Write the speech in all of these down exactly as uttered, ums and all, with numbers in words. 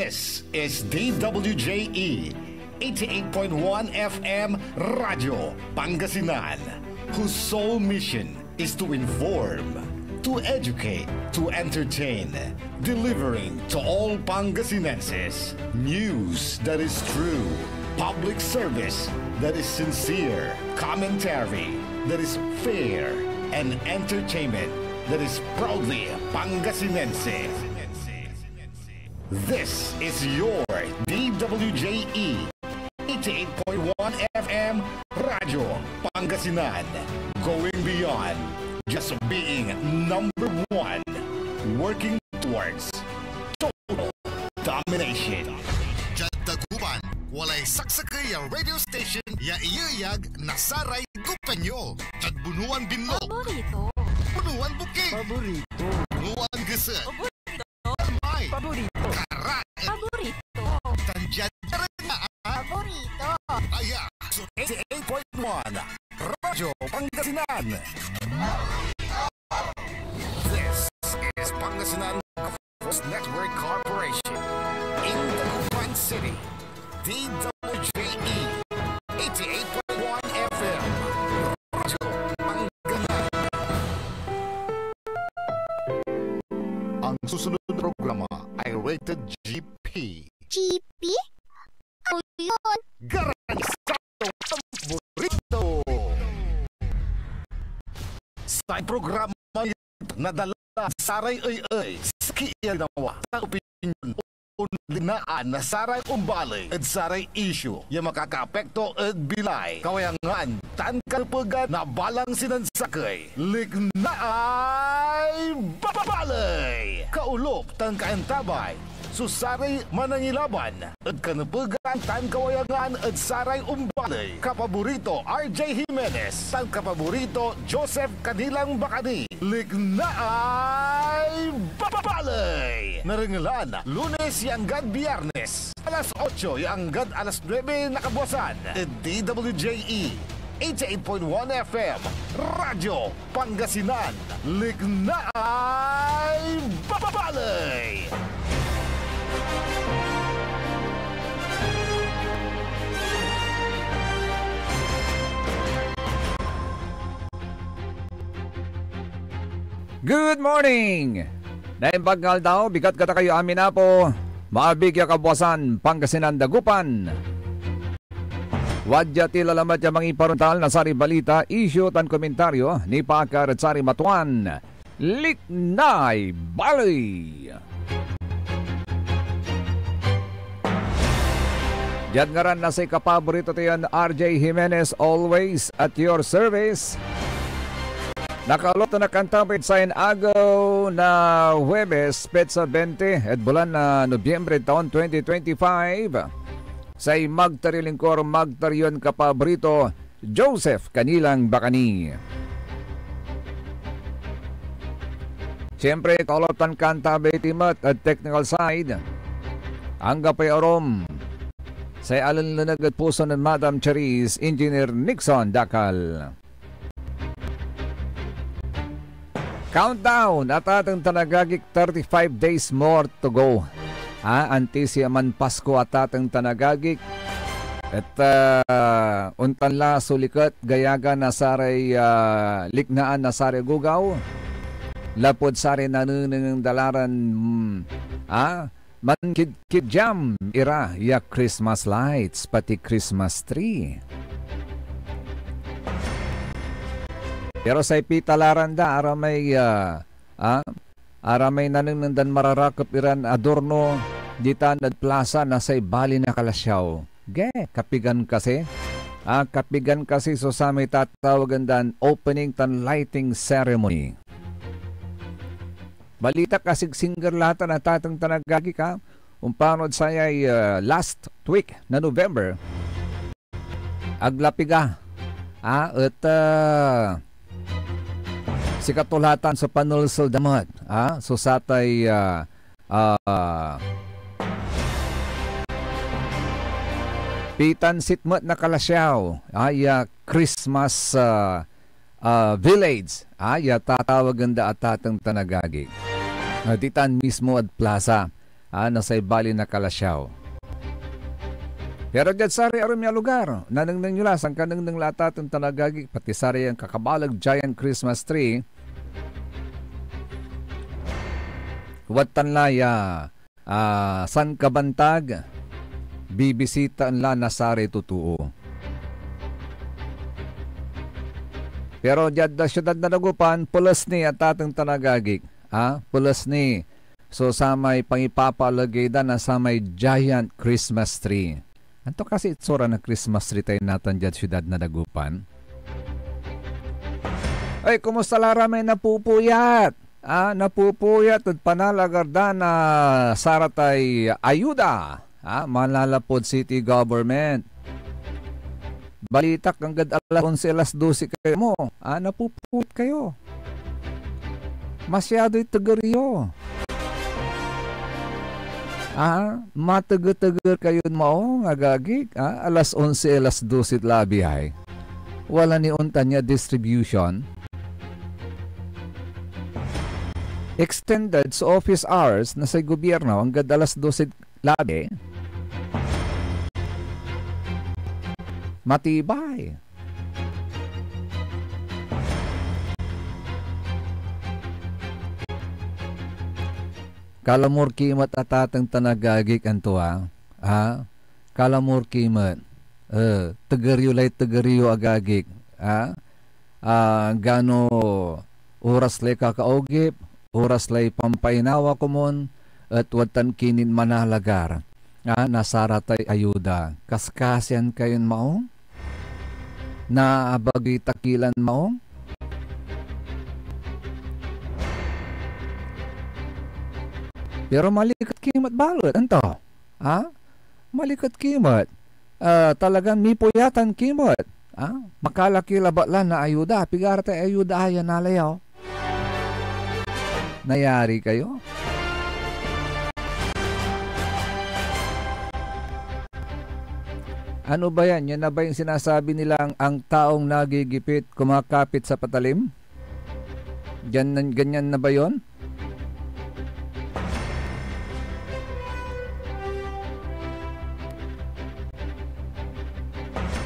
This is D W J E, eighty-eight point one F M Radyo Pangasinan, whose sole mission is to inform, to educate, to entertain, delivering to all Pangasinenses news that is true, public service that is sincere, commentary that is fair, and entertainment that is proudly Pangasinense. This is your D W J E eighty-eight point one F M Radyo Pangasinan. Going beyond just being number one, working towards total domination. Diad Dagupan, walay saksakey ya radio station ya iyeyag na saray Gupenyo. Diad Bunuan Binlog, Paborito. Bunuan Bukid, Paborito. Bunuan Geset, Paborito. May Paborito. Karat. Paborito. Tan diad Karat na, ah. Paborito. Aya, so eighty-eight point one Radyo Pangasinan. This is Pangasinan Post Network Corporation in Dagupan City. D W J E, eighty-eight point one F M. Radyo Pangasinan. Ang susunod na programa ay rated G P. G P? Ano yun? Garantisado ang burrito. Sa programa nadala saray ey-ey, sakey ya ginawa, tan opinyon, onlinaan na saray ombaley ed saray isyu ya makakaapekto ed bilay, kawayangan, tan kanepegan na balang sinansakey. Liknaay Baley! Kaolop tan kaantabay so saray manangilaban ed kanepegan tan kawayangan ed saray ombaley. Kapaborito R J Jimenez tan kapaborito Joseph Kanilang Bacani. Liknaay Baley! Narengelan Lunes ya anggad Biyernes, alas otso ya anggad alas nuebe na kabwasan, ed D W J E eighty-eight point one F M, Radyo Pangasinan, Liknaay Baley! Good morning! Naimbag nga aldaw, bigat kata kayo amin, Apo. Maabig ya kabwasan, Pangasinan, Dagupan. Wadya tila lamet ya mangiparontal na saray balita, isyu, tan komentaryo nipaakar ed saray matuan Liknaay Baley. Diad ngaran na say kapaborito tayon R J Jimenez, always at your service. Nakaolop tan nakantabay ed sayan agew na Huwebes, petsa bente ed bulan na Nobyembre, taon twenty twenty-five. Say magtaryo lingkor, magtaryon kapaborito, Joseph Kanilang Bacani. Siyempre, kaolop tan kantabay ti met ed technical side, anggapoy arum, say alenleneg ed puso nen Madam Charis, Engineer Nixon Dacal. Countdown, atateng tan agagik, thirty-five days more to go. Ha, antis ya manPasko, atateng tan agagik. Et, ah, ontan la so liket, gayaga na saray, ah, liknaan na saray agegaw, lapud saray nanenengneng da la ran, mm, ah, mankidkidyam ira ya Christmas lights, pati Christmas tree. Pero say pitalaran da, aramay, ah, ah, aramay nanengneng dan mararakep iran adorno ditan ed plasa na say Bali na Calasiao. Ge, kapigan kasi? Ah, kapigan kasi so samay tatawagen dan opening tan lighting ceremony? Balita, kasigsingger la tan, atateng tan agagik, a. Ompan ed sayay, ah, last week na November, ag la piga, a, et, ah, sikato la tan so panelsel da met, a, so satay, ah, ah, pitansit met na Calasiao, a, ya Christmas, ah, ah, village, a, ya tatawagen da, atateng tan agagik. Ah, ditan mismo ed plasa. ah, na say bali na Calasiao. Pero diad saray arum ya lugar, nanengneng yo la, sankanengneng la, atateng tan agagi, pati saray kakabaleg Giant Christmas tree, wadtan la ya, ah, sankabantag, bibisitaen la na saray totoo. Pero diad, ah, siudad na Dagupan, peles ni, atateng tan agagi, ah, peles ni. So, samay pangipapalagey da na samay giant Christmas tree. Anto kasi itsura na Christmas tree tayo natan diad siudad na Dagupan? Ay, kumusta la ra may napupuyat? Ah, napupuyat ed panalagar da na saratay ayuda, ah, manlalapud city government. Balitak anggad alas onse, alas dose kayo mo. Ah, napupuyat kayo. Masyadoy teger yo. Ah, mateger-teger kayon maong, agagik. Ah, alas onse, alas dose labi ay. Wala ni ontan ya distribution. Extended so office hours na say gobyerno anggad alas dose labi. Matibay. Kalamor ki met, atateng tan agagik, anto, ah? Ha? Kalamor ki met. Eh, teger yo lay teger yo, agagik. Ha? Ah, gano oras lay kakaogip, oras lay pampainawa komon, et wadtan ki nin manalagar, ah, na saratay ayuda. Kaskasian kayon maong? Naabagey ta ki lan maong? Pero maliket ki met balet, anto? Ha? Maliket ki met. Ah, talagan mipuyatan ki met. Ah, makalaki labat la na ayuda. Pigara tay ayuda aya nalayaw? Nayari kayo? Ano ba yan? Yan na ba yung sinasabi nilang ang taong nagigipit kumakapit sa patalim? Ganyan, ganyan na ba yon?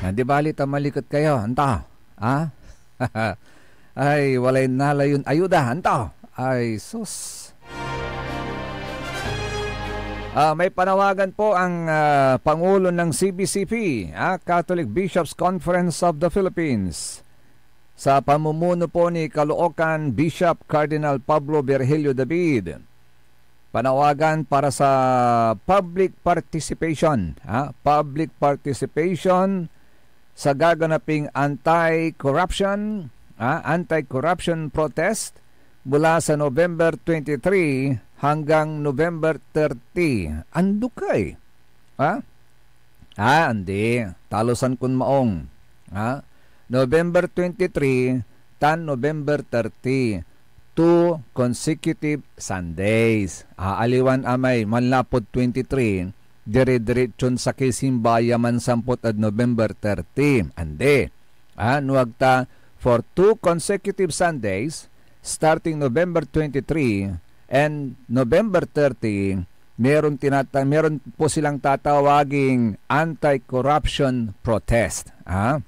Ah, di bali ta maliket kayo. Anta, ah? Ay, walay nala yon ayuda. Anta? Ay, sus. Ah, may panawagan po ang, ah, Pangulo ng C B C P, ah, Catholic Bishops Conference of the Philippines. Sa pamumuno po ni Caloocan Bishop Cardinal Pablo Virgilio David, panawagan para sa public participation, ha? Public participation sa gaganaping anti-corruption, ha? Anti-corruption protest mula sa November twenty-three hanggang November thirty. Andukay. Ha? Ah, andi. Talusan kon maong. Ha? November twenty-three tan November thirty. Two consecutive Sundays. Ah, aliwan amay manlapud twenty-three, dire-diretson sakey simba ya mansampot ed November thirty. Andi. Ah, no agta, for two consecutive Sundays, starting November twenty-three and November thirty, meron tinata-, meron po silang tatawaging anti-corruption protest. Ah?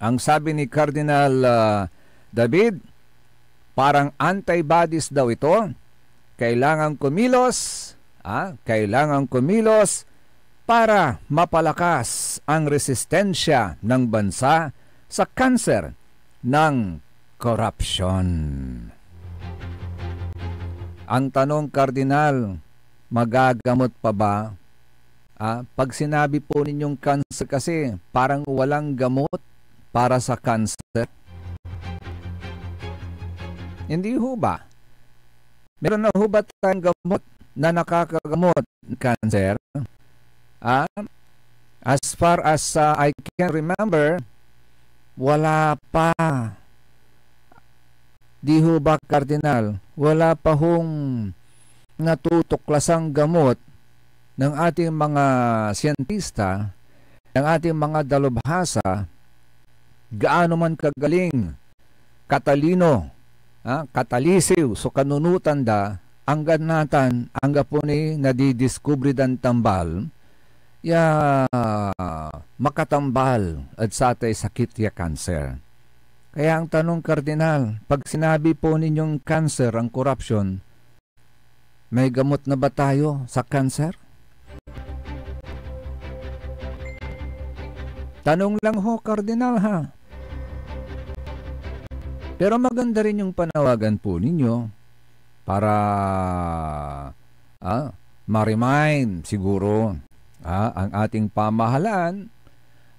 Ang sabi ni Cardinal, ah, David, parang antibodies daw ito. Kailangan kumilos, ah, kailangan kumilos para mapalakas ang resistensya ng bansa sa kanser ng korupsyon. Ang tanong, Kardinal, magagamot pa ba? Ah, pag sinabi po ninyong cancer kasi, parang walang gamot para sa cancer. Hindi ho ba? Meron na ho ba tayong gamot na nakakagamot ng cancer? Ah, as far as, ah, I can remember, wala pa. Di ho ba, Kardinal? Wala pa hong natutuklasang gamot ng ating mga siyentista, ng ating mga dalubhasa, gaano man kagaling, katalino, ah, katalisiw so kanunotan da, anggad natan, anggapo ni nadidiskubre dan tambal ya makatambal ed satay sakit ya kanser. Kaya ang tanong, Kardinal, pag sinabi po ninyong kanser ang korupsyon, may gamot na ba tayo sa kanser? Tanong lang ho, Kardinal, ha? Pero maganda rin yung panawagan po ninyo para, ah, ma-remind siguro, ah, ang ating pamahalaan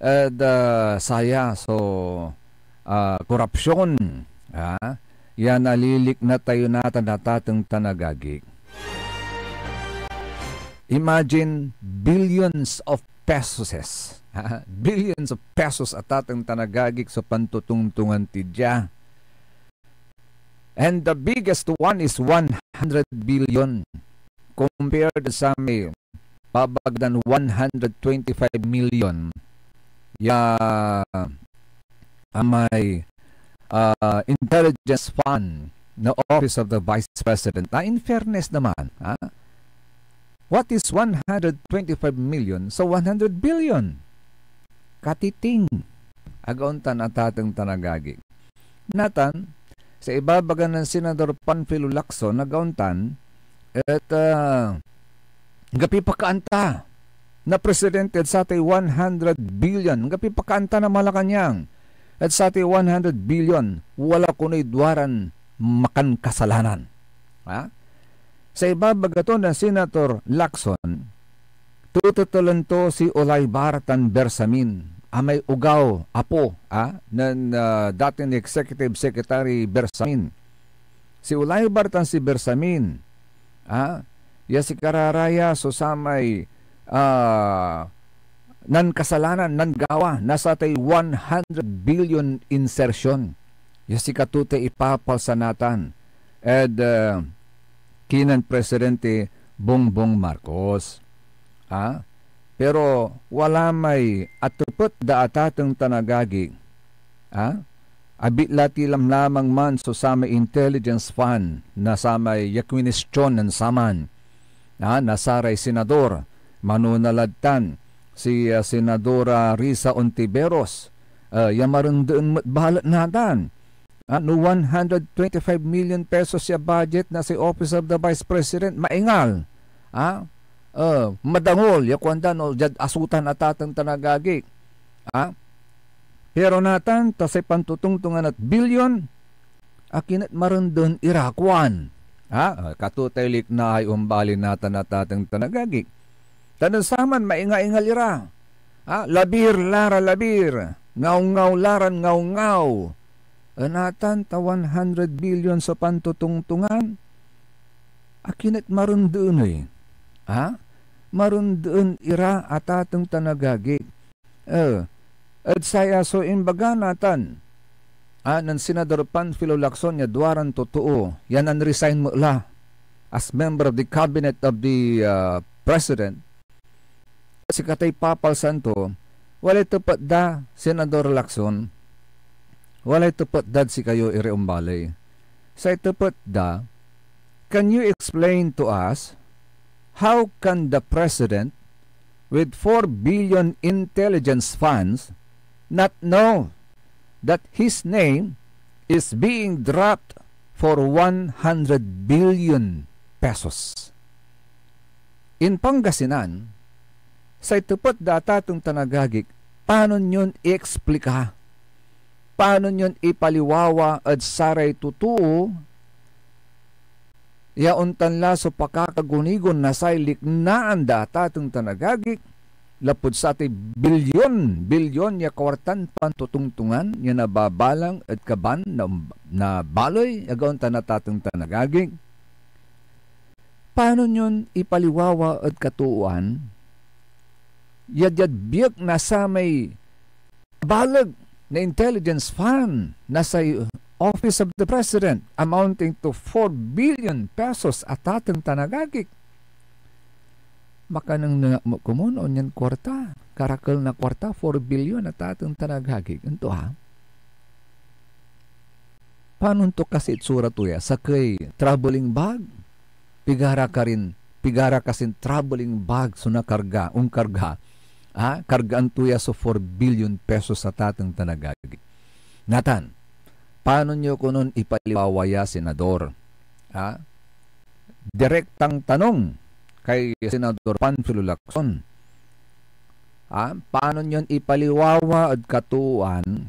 ed, ah, saya so, ah, korupsyon, ah, ya nalilikna tayo natan, atateng tan agagi. Imagine billions of pesos, ah, billions of pesos, atateng tan agagi, so pantotongtongan ti dia. And the biggest one is one hundred billion compared sa may pabagdan one hundred twenty-five million ya amay, ah, intelligence fund na Office of the Vice President. Na, in fairness naman, ha? What is one hundred twenty-five million sa one hundred billion? Katiting. Agaon tan, atateng tan agagi. Natan, sa ibabaga nen Senador Panfilo Lacson, agaon tan, et, ah, anggapoy pakaanta na presidente ed satay one hundred billion, anggapoy pakaanta na Malacañang ed satay one hundred billion, wala konoy duaran makankasalanan. Ha? Sa ibabaga to nen Senator Lacson, tetetelen to si Olaybar tan Bersamin, a may ogaw, apo, ah, nen, ah, dating Executive Secretary Bersamin. Si Olaybar tan si Bersamin, ah, ya sikara ra ya so samay, ah, nankasalanan, nanggawa na satay one hundred billion insertion. Ya sikato tay ipapalsa natan ed, ah, kinen Presidente Bongbong Marcos. Ah, pero wala may atepet da, atateng tan agagi. Ah, abitla ti lamlamang man so samay intelligence fund na samay ya kwinistyon nen saman, ah, na saray senador, manona lad tan si, ah, Senadora Risa Ontiveros, ah, ya marendeen met balet natan. Ah, no one hundred twenty-five million pesos ya budget na say Office of the Vice President, maingal. Ah, eh, madangol ya kuanda no diad asotan, atateng tan agagi. Ah, pero natan, ta say pantotongtongan et bilyon, akin et marenden ira, kuan. Ah, eh, kato tay liknaay ombali natan, atateng tan agagi. Ta nen saman maingaingal ira. Ah, labir la ra labir, ngawngaw la ran ngawngaw. Natan ta one hundred billion so pantotongtongan, akin et marenden ey? Ha? Marenden ira, atateng tan agagi. Eh, ed saya so imbaga natan, ah, nen Senador Panfilo Lacson ya duaran totoo ya nan-resign met la as member of the cabinet of the, ah, president. Sikatoy papalsan to, walay tepet da, Senador Lacson. Walay tepet dad sikayo iri ombaley. Say tepet da, can you explain to us how can the president with four billion intelligence funds not know that his name is being dropped for one hundred billion pesos? In Pangasinan, say tepet da, atateng tan agagik, panon yon i-explika? Panon yon ipaliwawa ed saray totoo ya ontan la so pakakagunigon na say liknaan da, atateng tan agagik, lapud satay bilyon, bilyon ya kuartan pantotongtongan ya nababalang ed kaban na, na baley, agaon tan atateng tan agagik? Panon yon ipaliwawa ed katooan ya diad biek na samay baleg na intelligence fund na say Office of the President amounting to four billion pesos, atateng tan agagik? Makanengneng ak met komun onyan kuarta, karakel na kuarta, four billion, atateng tan agagik. Anto, ha? Panon to kasi itsura to ya? Sakey traveling bag? Pigara ka rin, pigara kasin traveling bag so nakarga, onkarga, ah, kargaan to ya so four billion pesos a tateng tan agagi. Natan, panon yo konon ipaliwawa ya, Senador? Ah, direktang tanong kay Senador Panfilo Lacson. Ah, panon yon ipaliwawa ed katooan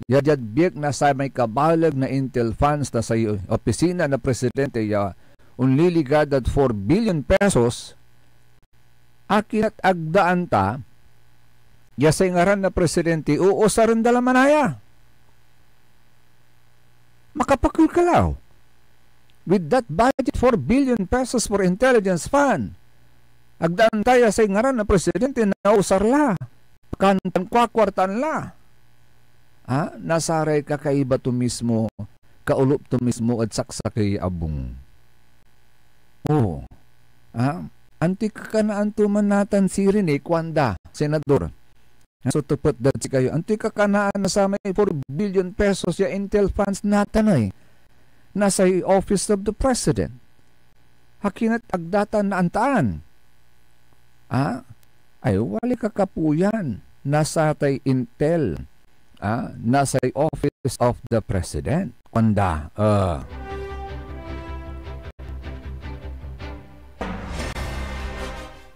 ya diad biek na samay kabaleg na Intel funds na say opisina na presidente ya onliligad ed four billion pesos, akin et agdaan ta ya say ngaran na presidente oosaren da la manaya? Makapakelkelaw. With that budget, four billion pesos for intelligence fund, agdaan ta ya say ngaran na presidente nausar la, kan, tan kuakwartaan la. Ha? Na saray kakaiba to mismo, kaolop to mismo ed saksakey a abung. Oo. Ha? Antoy kakanaan to man natan sirin eh, kuanda, Senador. So, tepet dad sikayo, antoy kakanaan na samay four billion pesos ya Intel funds natan ey? Na say Office of the President. Akin et agda tan naantaan? Ah? Ay, walay kakapuyan na satay Intel, ah, na say Office of the President. Kuanda, ah.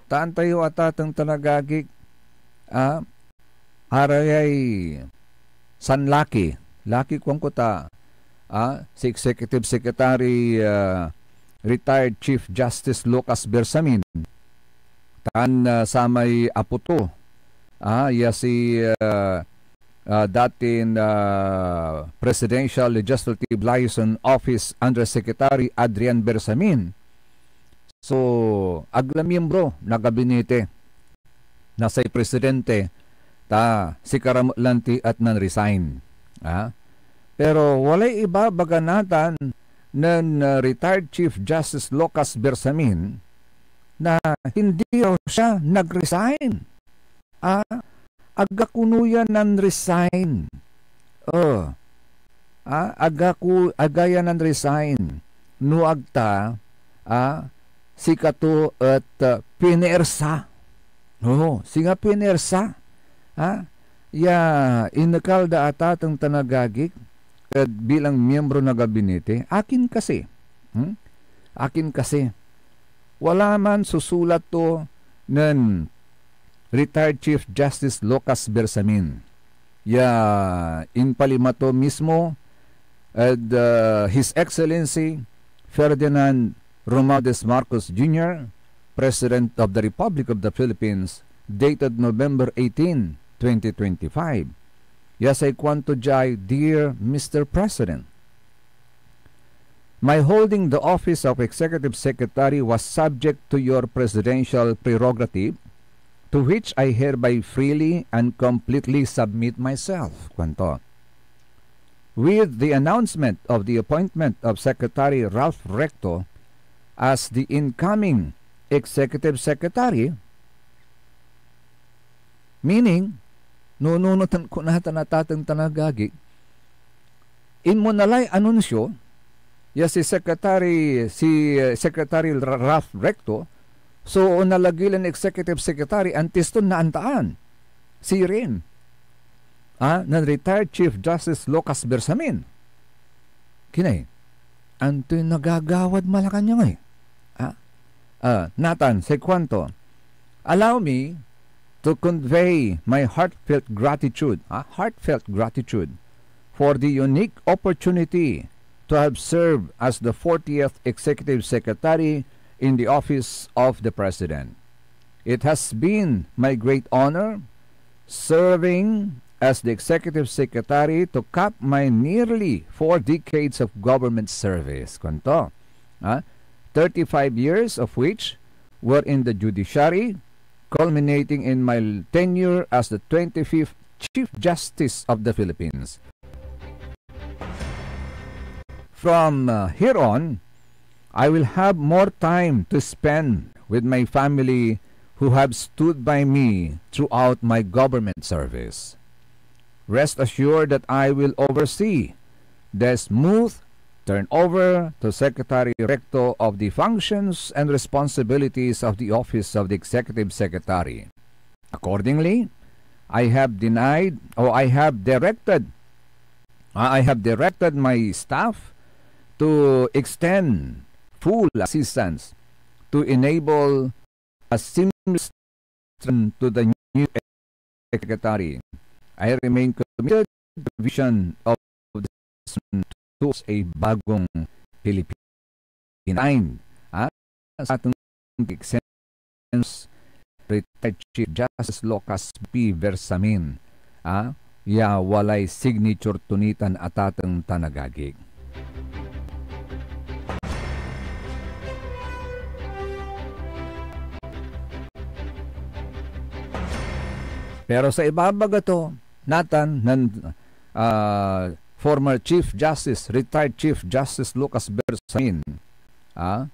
Taan tayo, atateng tan agagik, ah, arayay sanlaki. Laki kuanko ta, ah, si Executive Secretary, ah, retired Chief Justice Lucas Bersamin, tan, ah, samay apo to, ah, ya si, ah, ah, datin, ah, Presidential Legislative Liaison Office Undersecretary Adrian Bersamin. So, ag la miembro na gabinete na say presidente, ta sikara met lanti et nan-resign. Ah? Pero walay ibabaga natan nen, ah, retired Chief Justice Lucas Bersamin na hindi raw siya nag-resign. Ah, aga kono ya nan-resign. Oh. Ah, aga ko, aga ya nan-resign. No ag ta, ah, sikato et, ah, pinersa. Oo, singa pinersa, ah, ya inekal da atateng tan agagik ed bilang miembro na gabinete. Akin kasi? Hmm? Akin kasi? Wala man so sulat to nen retired Chief Justice Lucas Bersamin, ya impalima to mismo ed, uh, His Excellency Ferdinand Romualdez Marcos Junior, President of the Republic of the Philippines, dated November eighteen, twenty twenty-five. Ya say kuanto diay, "Dear Mister President, my holding the office of Executive Secretary was subject to your presidential prerogative, to which I hereby freely and completely submit myself," kuanto. With the announcement of the appointment of Secretary Ralph Recto as the incoming Executive Secretary, meaning, nununotan ko natan, atateng tan agagik, inmona lay anunsio ya si Secretary, si, eh, Secretary Ra-, Ralph Recto, so onalagey lan Executive Secretary antis ton naantaan sirin, ah, nen retired Chief Justice Lucas Bersamin. Kinay, antoy nagagawad Malacañang, eh? Ah? Ah, natan, say kuanto, "Allow me to convey my heartfelt gratitude," ah, heartfelt gratitude, "for the unique opportunity to have served as the fortieth Executive Secretary in the Office of the President. It has been my great honor serving as the Executive Secretary to cap my nearly four decades of government service." Kuanto, ah, "thirty-five years of which were in the judiciary, culminating in my tenure as the twenty-fifth Chief Justice of the Philippines. From, uh, here on, I will have more time to spend with my family who have stood by me throughout my government service. Rest assured that I will oversee the smooth turn over to Secretary Recto of the functions and responsibilities of the Office of the Executive Secretary. Accordingly, I have denied, or I have directed, uh, I have directed my staff to extend full assistance to enable a seamless transition to the new secretary. I remain committed to the vision of this towards a bagong Pilipinas. Time, ah, sa ating exemptions, retired Chief Justice Lucas P. Bersamin, ah, ya walay signature to nitan, atateng tan agagi. Pero say ibabaga to natan nen, ah, former Chief Justice, retired Chief Justice Lucas Bersamin, ah,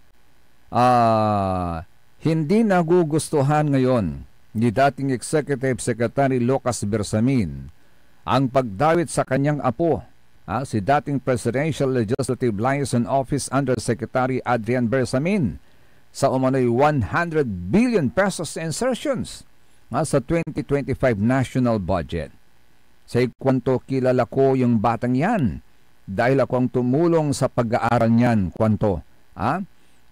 ah, hindi nagugustuhan ngayon ni dating Executive Secretary Lucas Bersamin ang pagdawit sa kanyang apo, ah, si dating Presidential Legislative Liaison Office Undersecretary Adrian Bersamin, sa umano'y one hundred billion pesos insertions, ah, sa twenty twenty-five national budget. Say kuanto, "Kilala ko yung batang yan dahil ako ang tumulong sa pag-aaral niyan," kuanto. Ah,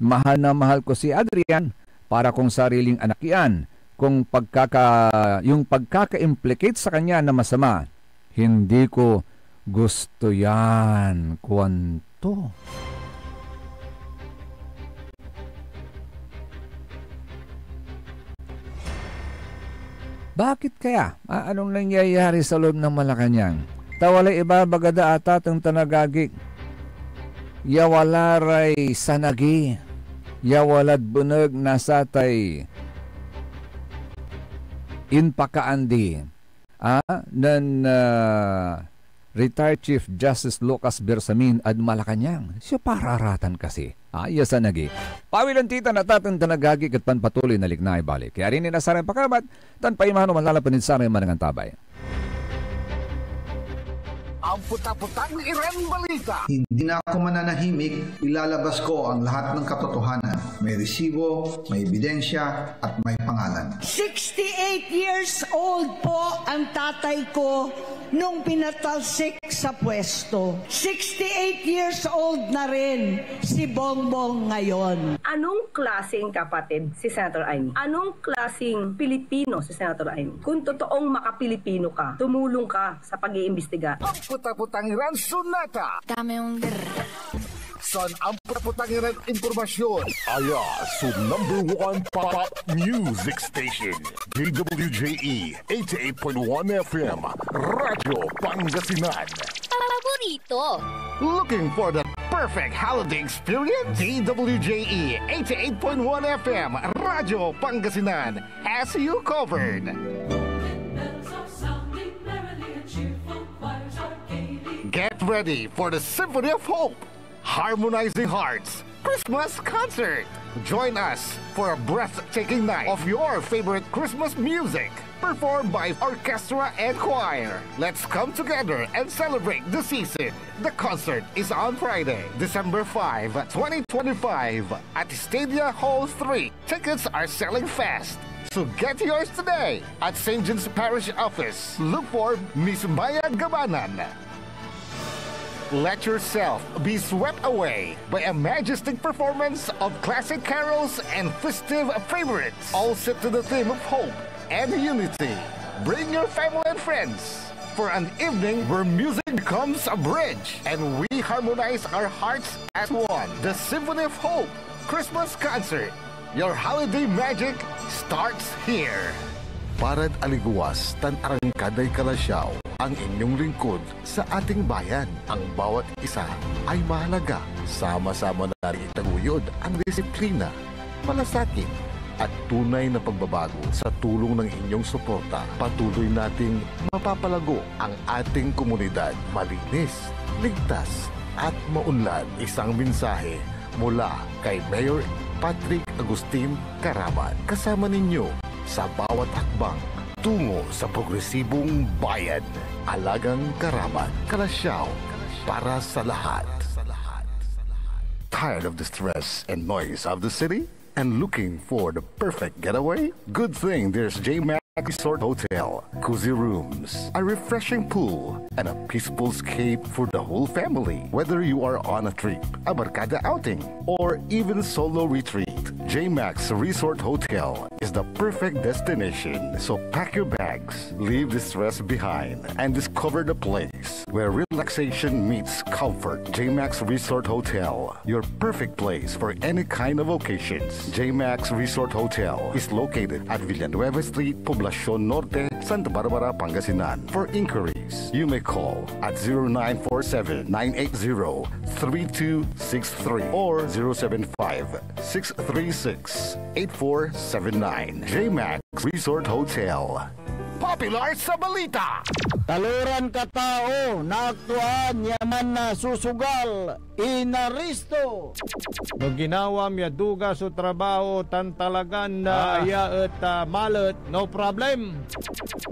"Mahal na mahal ko si Adrian para kong sariling anak yan. Kung pagkaka-, yung pagkaka-implicate sa kanya na masama, hindi ko gusto yan," kuanto. Bakit kaya? A-, anong nangyayari sa loob ng Malacañang? Ta walay ibabaga da, atateng tan agagi, ya wala ray sanagi, ya walad beneg na satay impakaandi, ah, nen, ah, retired Chief Justice Lucas Bersamin ed Malacañang. Siopa raratan kasi? Ah, ya sanagi. Pawilen ti tan atateng tan agagi ed panpatuloy na liknay balik. Kaya rin na saray pakabat, tan paimano manlalapen ed saray manangan tabay. Ampetapetang iran balita. Hindi na ako mananahimik, ilalabas ko ang lahat ng katotohanan. May resibo, may ebidensya, at may pangalan. Sixty-eight years old po ang tatay ko nung pinatalsik sa pwesto. Sixty-eight years old na rin si Bongbong ngayon. Anong klaseng kapatid si Senator Imee? Anong klaseng Pilipino si Senator Imee? Kung totoong makapilipino ka, tumulong ka sa pag-iimbestiga. Ampetapetang iran sonata. Dame un grr. San ampetapetang iran impormasyon? Aya so number one pop music station, D W J E eighty-eight point one F M, Radyo Pangasinan. Paborito. Looking for the perfect holiday experience? D W J E eighty-eight point one F M, Radyo Pangasinan, has you covered. When bells are sounding merrily and cheerful choirs are gayly Get ready for the Symphony of Hope, Harmonizing Hearts Christmas Concert. Join us for a breathtaking night of your favorite Christmas music, performed by orchestra and choir. Let's come together and celebrate the season. The concert is on Friday, December five, twenty twenty-five, at Stadia Hall three. Tickets are selling fast, so get yours today at Saint John's Parish Office. Look for Miss Maya Gabanan. Let yourself be swept away by a majestic performance of classic carols and festive favorites, all set to the theme of hope and unity. Bring your family and friends for an evening where music becomes a bridge and we harmonize our hearts as one. The Symphony of Hope Christmas Concert. Your holiday magic starts here. Parad aligewas tan arangkaday kalasyaw, ang inyong lingkod sa ating bayan. Ang bawat isa ay mahalaga. Sama-sama natin itaguyod ang disiplina, malasakit, at tunay na pagbabago. Sa tulong ng inyong suporta, patuloy nating mapapalago ang ating komunidad. Malinis, ligtas, at maunlad. Isang mensahe mula kay Mayor Patrick Agustin Caraman. Kasama ninyo sa bawat hakbang tungo sa progresibong bayan. Alagang Caraman, Kalasyaw, para sa lahat. Tired of the stress and noise of the city? And looking for the perfect getaway? Good thing there's J Max Resort Hotel. Cozy rooms, a refreshing pool, and a peaceful escape for the whole family. Whether you are on a trip, a barkada outing, or even solo retreat, J Max Resort Hotel is the perfect destination. So pack your bags, leave the stress behind, and discover the place where relaxation meets comfort. J Max Resort Hotel, your perfect place for any kind of occasions. J Max Resort Hotel is located at Villanueva Street, Poblacion Norte, Santa Barbara, Pangasinan. For inquiries, you may call at zero nine four seven, nine eight zero, three two six three or zero seven five, six three six, eight four seven nine. J Max Resort Hotel. Popular sa balita. Taloran katao naaktuaan ya mansusugal, inaresto. No ginawam ya duga so trabaho tan talagan, ah, Ah. aya et, ah, malet, no problem.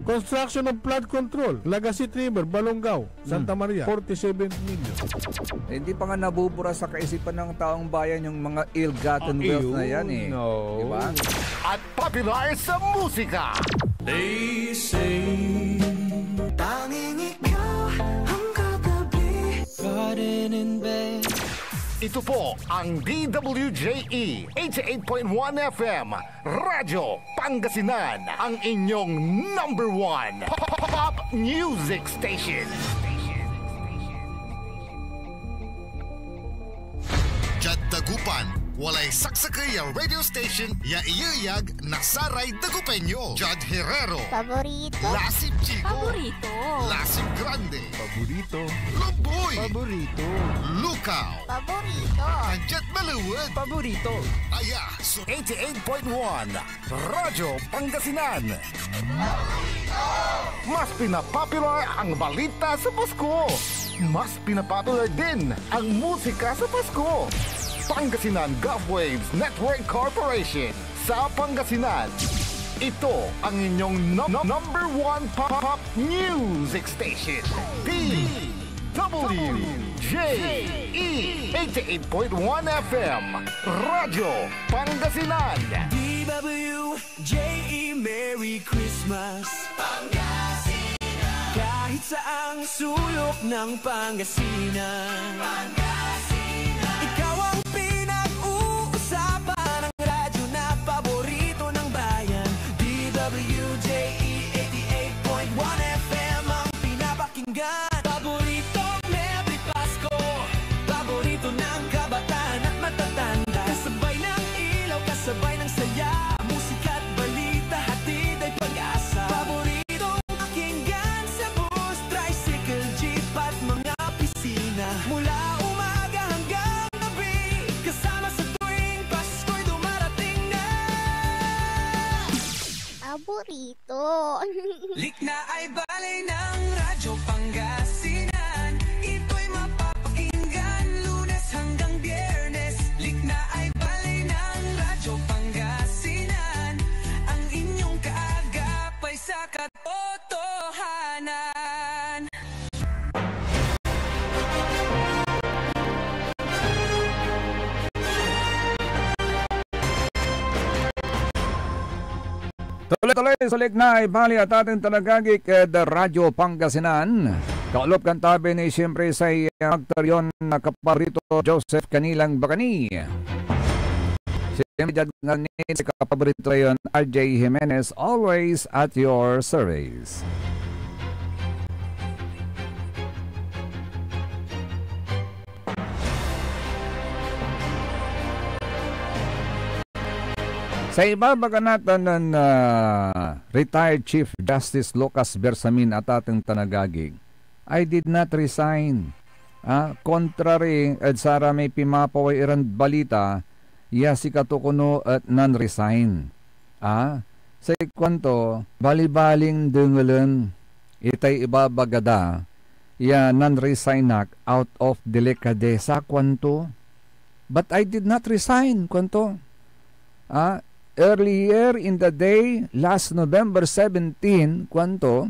Construction of flood control, Lagasit River, Balongaw, Santa Hmm. Maria, forty-seven million. Eh, hindi pa nga nabubura sa kaisipan ng taong bayan yung mga ill-gotten Ah, wealth na yan, eh. Iyon, no. Di ba? At popular sa musika. They say, tanging ikaw ang katabi. Garden in bed. Ito po ang D W J E eighty-eight point one F M, Radyo Pangasinan, ang inyong number one pop, pop music station. Diad Dagupan, walay saksakey a radio station ya iyeyag na saray Dagupeño. Jad Herrero. Paborito. Lasip Chico. Paborito. Lasip Grande. Paborito. Lumboy. Paborito. Lukaw. Paborito. Tan diad Maliwet. Paborito. Aya so eighty-eight point one Radyo Pangasinan. Mas pinapopular ang balita sa Pasko. Mas pinapopular din ang musika sa Pasko. Pangasinan Gulf Waves Network Corporation. Sa Pangasinan, ito ang inyong num-, number one pop, pop music station. D W J E eighty-eight point one F M, Radyo Pangasinan. D W J E, Merry Christmas, Pangasinan. Kahit saang sulok ng Pangasinan, Pangasinan. Ikaw ang pinag-uusapan, ang radyo na paborito ng bayan. D W J E eighty-eight point one F M ang pinapakinggan. Paborito, Merry Pasko. Paborito ng kabataan at matatanda. Kasabay ng ilaw, kasabay ng saya. Musika at balita, hatid ay pag-asa. Paboritong pakinggan sa bus, tricycle, jeep at mga opisina. Mula umaga hanggang gabi, kasama sa tuwing Pasko'y dumarating na. Paborito. Likna ay baley ng Radyo Pangasinan. Ito'y mapapakinggan Lunes hanggang Biyernes. Likna ay baley ng Radyo Pangasinan. Ang inyong kaagapay sa katotohanan. Tuloy-tuloy so likna ay baley at atin talagagik ed Radyo Pangasinan. Kaolop kan tabi ni siyempre say, ah, aktor yon, ah, kapaborito, Joseph Canilang Bacani. Siyempre, diad ngan ni si kapaborito yon, R J Jimenez, always at your service. Sa ibabaga natan nen, ah, retired Chief Justice Lucas Bersamin at atin talagagik, I did not resign. Ah, contrary ed saramay pimapaway iran balita ya sikato kono et nan-resign. Ah, say kuanto, balibalin dengelen itay ibabaga da ya nan-resign ak out of delikadesa, kuanto. But I did not resign, kuanto. Ah, earlier in the day, last November seventeen, kuanto,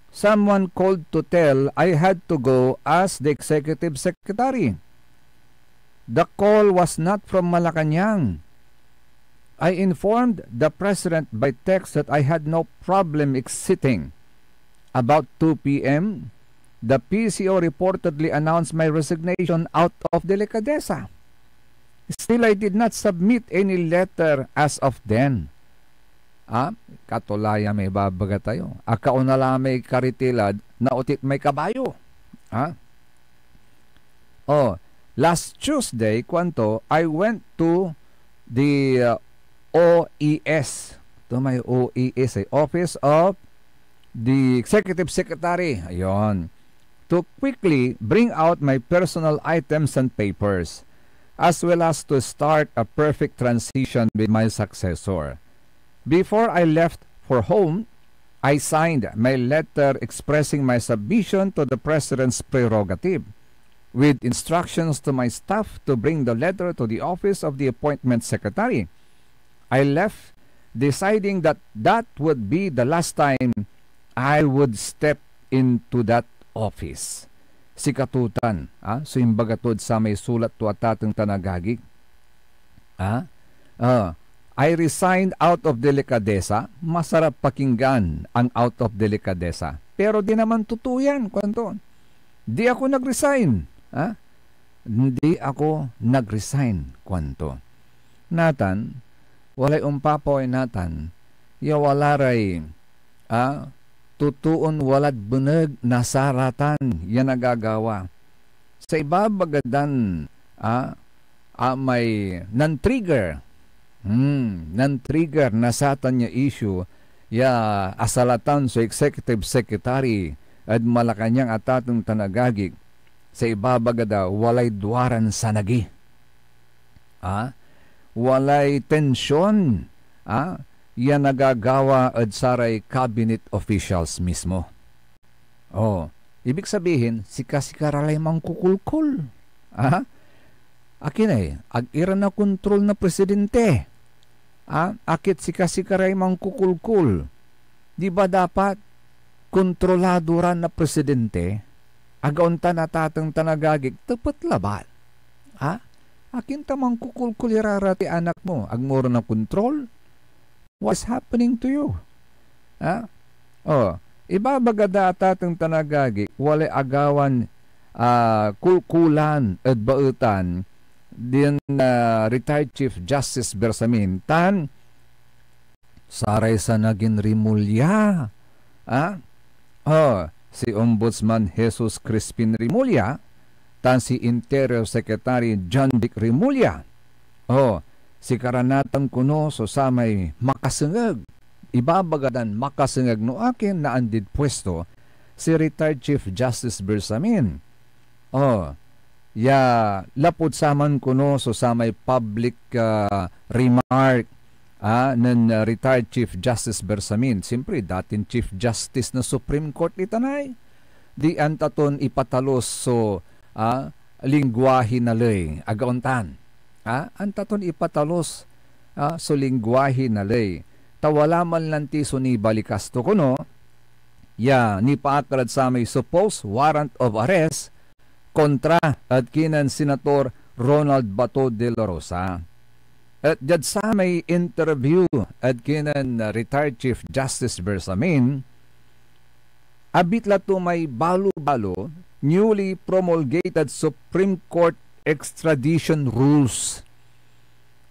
someone called to tell I had to go as the executive secretary. The call was not from Malacañang. I informed the president by text that I had no problem exiting. About two p.m., the P C O reportedly announced my resignation out of delicadeza. Still, I did not submit any letter as of then. Ah, katulaya may babaga tayo. Akauna la may karitilad, naotit may kabayo. Ah? Oh, last Tuesday, kuanto, I went to the, uh, O E S. To may O E S, eh, Office of the Executive Secretary. Ayun. To quickly bring out my personal items and papers, as well as to start a perfect transition with my successor. Before I left for home, I signed my letter expressing my submission to the President's prerogative, with instructions to my staff to bring the letter to the office of the appointment secretary. I left, deciding that that would be the last time I would step into that office. Sikato tan, ah, so imbaga tod samay sulat to, atateng tan agagi. Ah? Ah, I resigned out of delicadeza. Masarap pakinggan ang out of delicadeza. Pero di naman totoo yan, kuanto. Di ako nag-resign. Ah? Di ako nag-resign, kuanto. Natan, walay ompapaway natan ya wala ray, ah, totoon walad beneg na saratan ya nagagawa. Sa ibabaga dan, ah, ah, may nan-trigger. Hmm, nan-trigger na satan ya issue ya asalatan so executive secretary ed Malacañang, atateng tan agagik. Sa ibabaga da, walay duaran sanagi. Ah, walay tensyon, ah, ya nagagawa ed saray cabinet officials mismo. Oh, ibig sabihin, sika-sikara lay mankukulkul. Ah? Akin ay, ag ira nakontrol na presidente. Ah, akit sika-sikaray mankukulkul. Di ba dapat kontrolado ran na presidente? Agaon tan, atateng tan agagik, tepet labat. Ah? Akin ta mankukulkul ira ra ti anak mo? Ag mo ra nakontrol? What's happening to you? Ah? Oh, ibabaga da, atateng tan agagik, walay agawan, ah, kulkulan ed baetan din, ah, retired Chief Justice Bersamin tan saray sanagin Remulla. Ah? Oh, si Ombudsman Jesus Crispin Remulla tan si Interior Secretary John Dick Remulla. Oh, sikara natan kono so samay makasengeg. Ibabaga dan makasengeg no akin naandid puesto si retired Chief Justice Bersamin. Oh, ya lapud saman kono so samay public, ah, remark, ah, nen, ah, retired Chief Justice Bersamin. Siyempre, datin Chief Justice na Supreme Court itan ay. Di anta ton ipatalus so, ah, lingwahe na ley, agaon tan. Ah, anta ton ipatalus, ah, so lingwahe na ley. Ta wala man lanti so nibalikas to kono, ya nipaakar ed samay supposed warrant of arrest kontra ed kinen Senator Ronald Bato de la Rosa. Et diad samay interview ed kinen retired Chief Justice Bersamin, abitla to may balo-balo, newly promulgated Supreme Court extradition rules.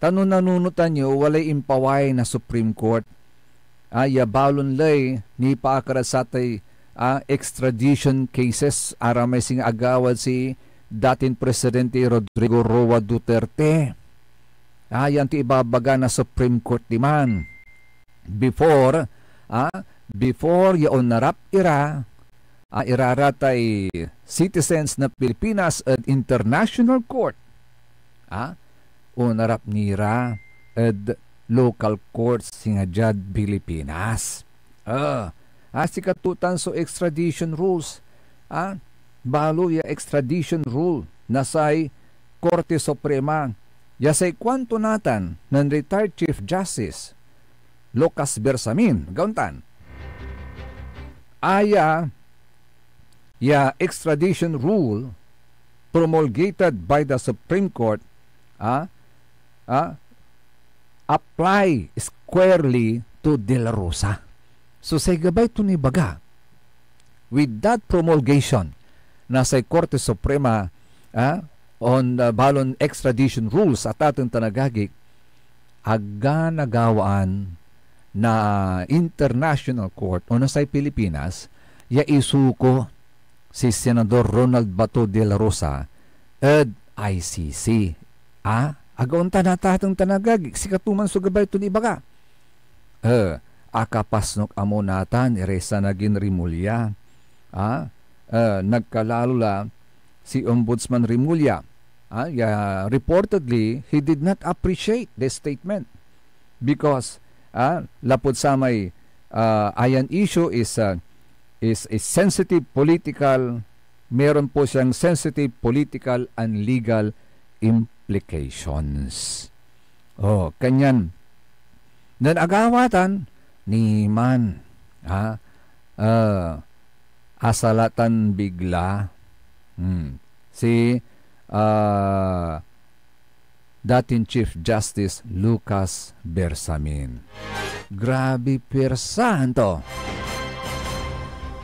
Ta no nanunotan yo, walay impaway na Supreme Court, ah, ya balon ley nipaakar ed satay, ah, extradition cases, aramay singa agawad si datin Presidente Rodrigo Roa Duterte. Ah, yan ti ibabaga na Supreme Court diman. Before, ah, before ya onarap ira, ah, iraratay citizens na Pilipinas ed international court, ah, onarap ni ra ed local courts singa diad Pilipinas. Ah, ah, sikato tan so extradition rules. Ah, balo ya extradition rule na say Korte Suprema, ya say kuanto natan nen retired Chief Justice Lucas Bersamin, gaon tan. Aya ya extradition rule, promulgated by the Supreme Court, ah, ah, apply squarely to De La Rosa. So, say gabay ton ibaga, with that promulgation na say Korte Suprema, ah, on, ah, balon extradition rules, atateng tan agagik, agga nagawaan na International Court o na say Pilipinas ya isuko si Senador Ronald Bato de la Rosa ed I C C. Ah, aga ontan, atateng tan agagik, sikato man so gabay ton ibaga. Eh, akapasnok amo natan iray sanagin Remulla. Ah, eh, nagkalalo la si Ombudsman Remulla. Ah, ya, reportedly, he did not appreciate this statement because, ah, lapud samay, ah, ayan issue is, ah, is, is sensitive political, meron po siyang sensitive political and legal implications. Oh, kanyan, nen agawatan, niman, ha? Ah, asalatan bigla. Hmm. Si, ah, dating Chief Justice Lucas Bersamin. Grabe puwersahan to.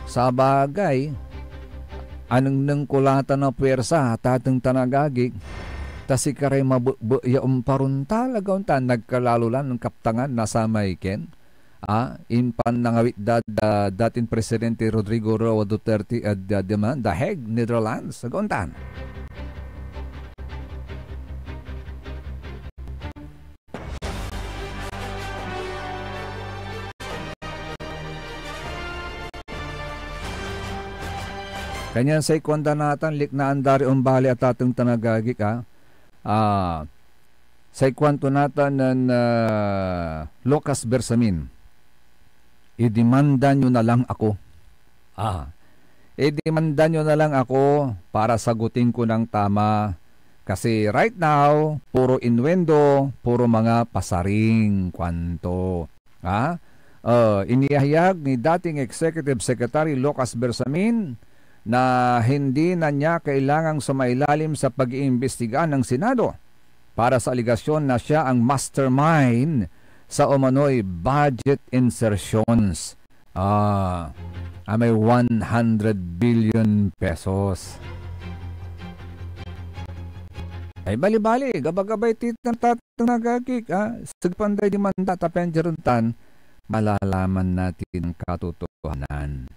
Sabagay, anengneng ko la tan a puwersa, atateng tan agagik, ta sikaray mabekbek ya omparon talaga ontan, nagkalalo lan kaptangan na samay ken, ah, impan nangawit dad, ah, dating Presidente Rodrigo Roa Duterte ed, ah, The Hague, Netherlands, aga ontan. Kanyan say kuanda natan, liknaan da ray ombali, atateng tan agagik, ah. Ah, say kuanto natan nen, ah, Lucas Bersamin, "Idimanda nyo na lang ako." Ah, "Idimanda nyo na lang ako para sagutin ko nang tama. Kasi right now, puro innuendo, puro mga pasaring," kuanto. Ah, ah, iniyahayag ni dating Executive Secretary Lucas Bersamin na hindi na niya kailangang sumailalim sa pag-iimbestiga ng Senado para sa aligasyon na siya ang mastermind sa umano'y budget insertions, ah, a may one hundred billion pesos. Ay, bali-bali, gabagabay ti tan tatang agagik, ah. Sagpan day dimanda, ta pian diad ontan, malalaman natin ang katotohanan.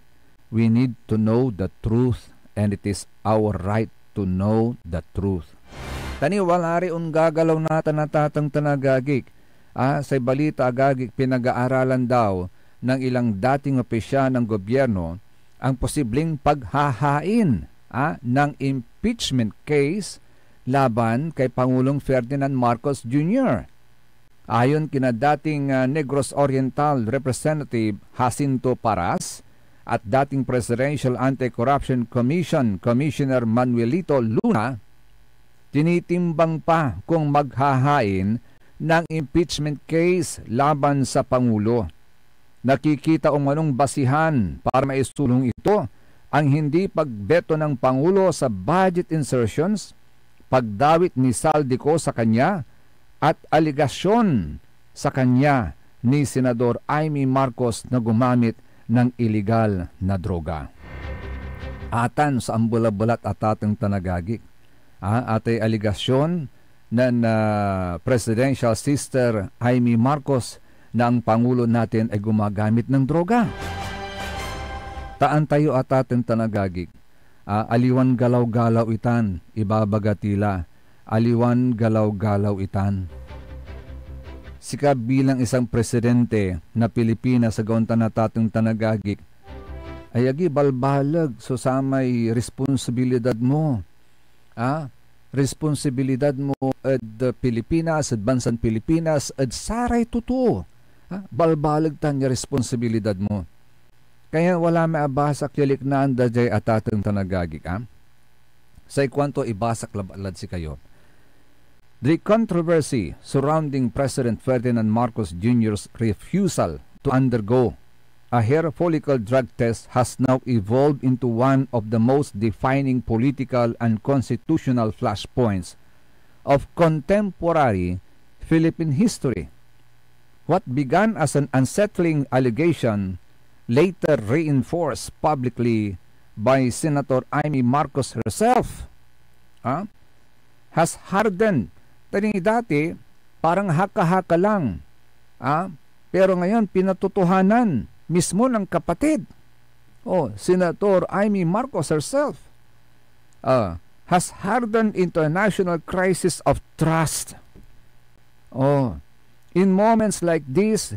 We need to know the truth, and it is our right to know the truth. Ta ni wala ray onggagalaw natan a tatang tan agagik, ah, say balita, agagik, pinag-aaralan daw ng ilang dating opisyal ng gobyerno ang posibleng paghahain, ah, ng impeachment case laban kay Pangulong Ferdinand Marcos Junior. Ayon kina dating, ah, Negros Oriental Representative Jacinto Paras at dating Presidential Anti-Corruption Commission Commissioner Manuelito Luna, tinitimbang pa kung maghahain ng impeachment case laban sa Pangulo. Nakikita umanong basihan para maisulong ito ang hindi pagbeto ng Pangulo sa budget insertions, pagdawit ni Zaldy Co sa kanya, at aligasyon sa kanya ni Senador Imee Marcos na gumamit ng iligal na droga. Atan so ambelabelat, atateng tan agagik. Ah, atay aligasyon nen, ah, Presidential Sister Imee Marcos na ang Pangulo natin ay gumagamit ng droga. Taan tayo, atateng tan agagik. Ah, aliwan galaw-galaw itan, ibabaga ti la. Aliwan galaw-galaw itan. Sika bilang isang presidente na Pilipinas, aga ontan, atateng tan agagik, ay agi balbaleg so samay responsibilidad mo. Ah, responsibilidad mo ed Pilipinas, ed bansan Pilipinas, ed saray totoo. Ah, balbaleg tan ya responsibilidad mo. Kaya wala may abasak ya liknaan da diay atateng tan agagik, ah. Say kuanto, ibasak labat lad sikayo. The controversy surrounding President Ferdinand Marcos Junior's refusal to undergo a hair follicle drug test has now evolved into one of the most defining political and constitutional flashpoints of contemporary Philippine history. What began as an unsettling allegation, later reinforced publicly by Senator Imee Marcos herself, ah, has hardened. Tani dati, parang haka-haka lang. Ah, pero ngayon, pinatotohanan mismo ng kapatid. Oh, Senator Imee Marcos herself, ah, has hardened into a national crisis of trust. Oh, in moments like this,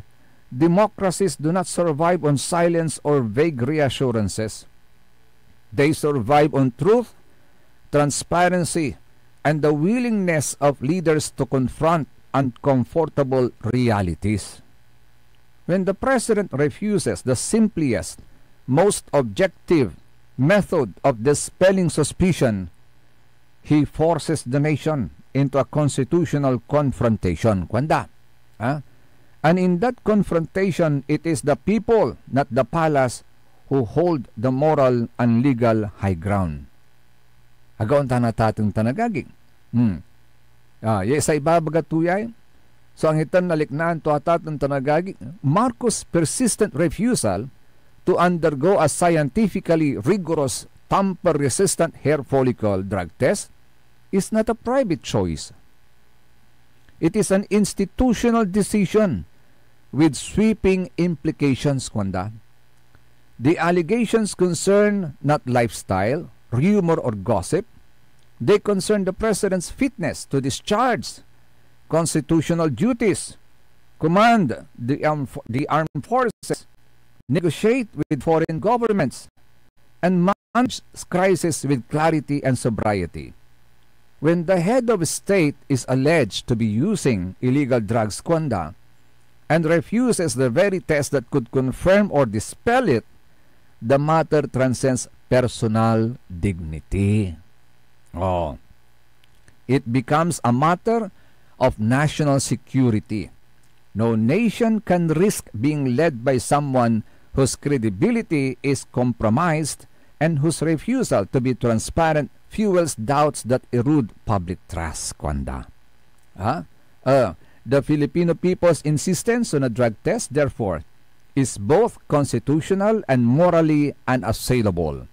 democracies do not survive on silence or vague reassurances. They survive on truth, transparency, and the willingness of leaders to confront uncomfortable realities. When the president refuses the simplest, most objective method of dispelling suspicion, he forces the nation into a constitutional confrontation. Kuanda, ah? And in that confrontation, it is the people, not the palace, who hold the moral and legal high ground. Agaon ta natateng tan agagi. Hmm. Ah, ya say ibabaga to yay. So, ang itan naliknaan to atateng tan agagi, Marcos' persistent refusal to undergo a scientifically rigorous tamper-resistant hair follicle drug test is not a private choice. It is an institutional decision with sweeping implications, kuanda. The allegations concern not lifestyle, rumor, or gossip. They concern the president's fitness to discharge constitutional duties, command the arm-, the armed forces, negotiate with foreign governments, and manage crisis with clarity and sobriety. When the head of state is alleged to be using illegal drugs, kuanda, and refuses the very test that could confirm or dispel it, the matter transcends personal dignity. Oh. It becomes a matter of national security. No nation can risk being led by someone whose credibility is compromised and whose refusal to be transparent fuels doubts that erode public trust, kuanda. Ah? Uh, the Filipino people's insistence on a drug test, therefore, is both constitutional and morally unassailable.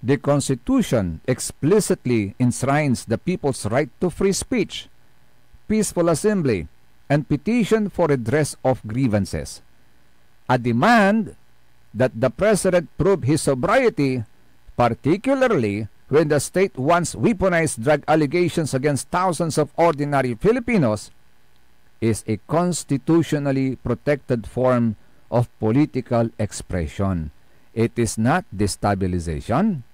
The Constitution explicitly enshrines the people's right to free speech, peaceful assembly, and petition for redress of grievances. A demand that the president prove his sobriety, particularly when the state wants weaponized drug allegations against thousands of ordinary Filipinos, is a constitutionally protected form of political expression. It is not destabilization.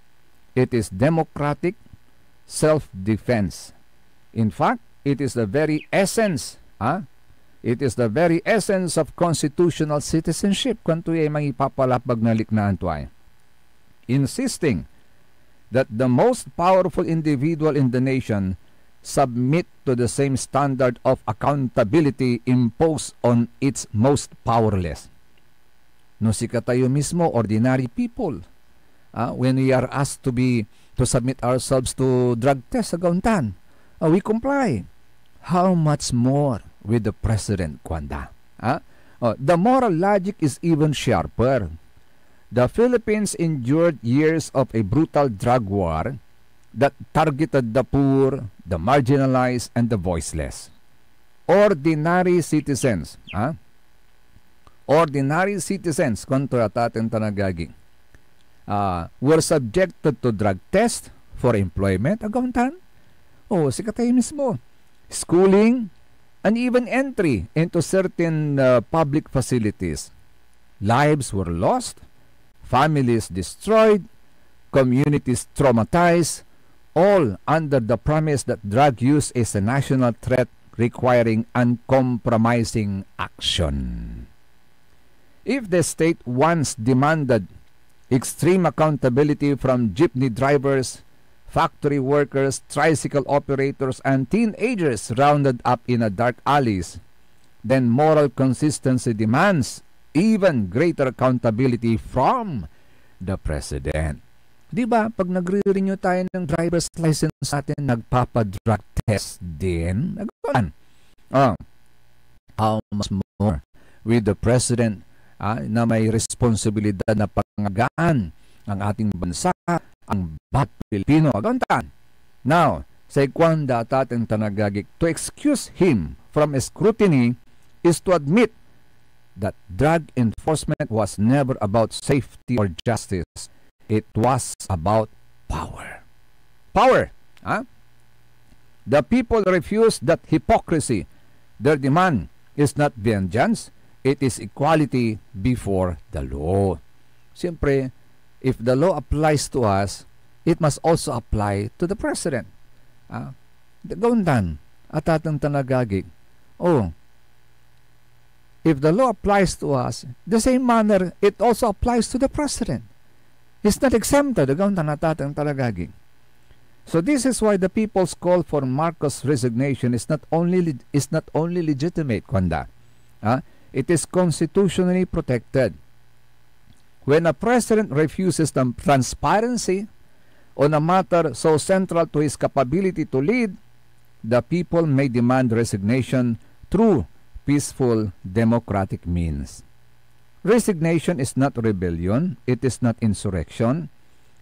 It is democratic self-defense. In fact, it is the very essence, ah, it is the very essence of constitutional citizenship, kuanto yay mangipapalapag na liknaan to ay. Insisting that the most powerful individual in the nation submit to the same standard of accountability imposed on its most powerless. No sikatayo mismo, ordinary people, ah, when we are asked to be, to submit ourselves to drug test, agauntan, ah, we comply. How much more with the president, kuanda? Ah? Oh, the moral logic is even sharper. The Philippines endured years of a brutal drug war that targeted the poor, the marginalized, and the voiceless. Ordinary citizens, ah? Ordinary citizens, kuanto ya atateng tan agagi, ah, were subjected to drug test for employment, agauntan? O, sikatayo mismo. Schooling, and even entry into certain, uh, public facilities. Lives were lost, families destroyed, communities traumatized, all under the promise that drug use is a national threat requiring uncompromising action. If the state once demanded extreme accountability from jeepney drivers, factory workers, tricycle operators, and teenagers rounded up in a dark alleys, then moral consistency demands even greater accountability from the president. Di ba, pag nagre-renew tayo ng driver's license natin, nagpapa-drug test din? Nagawa. Oh, how much more with the president, ah, na may responsibilidad na pangalagaan ang ating bansa, ang bawat Pilipino. Agontan. Now, say kuan da atateng tan agagik, to excuse him from scrutiny is to admit that drug enforcement was never about safety or justice. It was about power. Power, ha? The people refuse that hypocrisy. Their demand is not vengeance, it is equality before the law. Siyempre, if the law applies to us, it must also apply to the president. Ah, gaundan, atateng tan agagik. Oh, if the law applies to us, the same manner, it also applies to the president. He's not exempted, agauntan, atateng tan agagik. So this is why the people's call for Marcos' resignation is not only le-, is not only legitimate, kuan da. Ah, it is constitutionally protected. When a president refuses the transparency on a matter so central to his capability to lead, the people may demand resignation through peaceful democratic means. Resignation is not rebellion, it is not insurrection,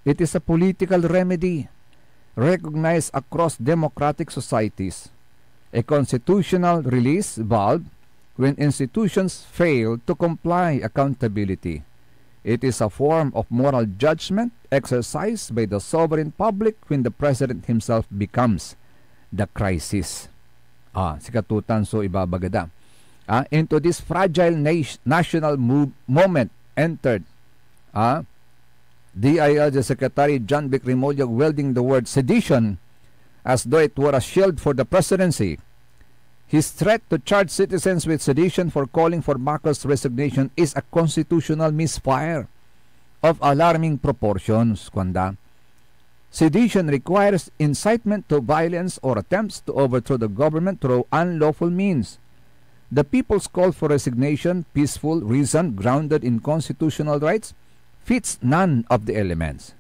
it is a political remedy recognized across democratic societies. A constitutional release valve when institutions fail to comply accountability. It is a form of moral judgment exercised by the sovereign public when the president himself becomes the crisis. Ah, sikatotan so ibabaga da. Ah, into this fragile nat-, national move, moment entered, ah, D I L G Secretary John Vic Remulla wielding the word sedition as though it were a shield for the presidency. His threat to charge citizens with sedition for calling for Marcos' resignation is a constitutional misfire of alarming proportions, kuan da. Sedition requires incitement to violence or attempts to overthrow the government through unlawful means. The people's call for resignation, peaceful, reasoned, grounded in constitutional rights, fits none of the elements.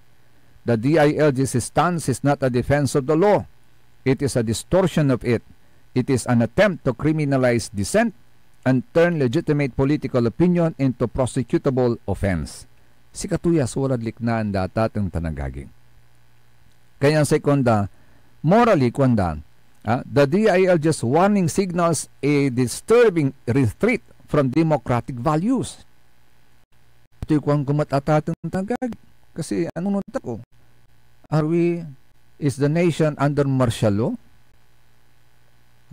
The D I L G's stance is not a defense of the law. It is a distortion of it. It is an attempt to criminalize dissent and turn legitimate political opinion into prosecutable offense. Sikato ya so walad liknaan da, atateng tan agagi. Kanian say kuan da, morally, kuan da, ah, the D I L G's warning signals a disturbing retreat from democratic values. Ito'y kuan ko met, atateng tan agagi. Kasi anonot ako, are we, is the nation under martial law?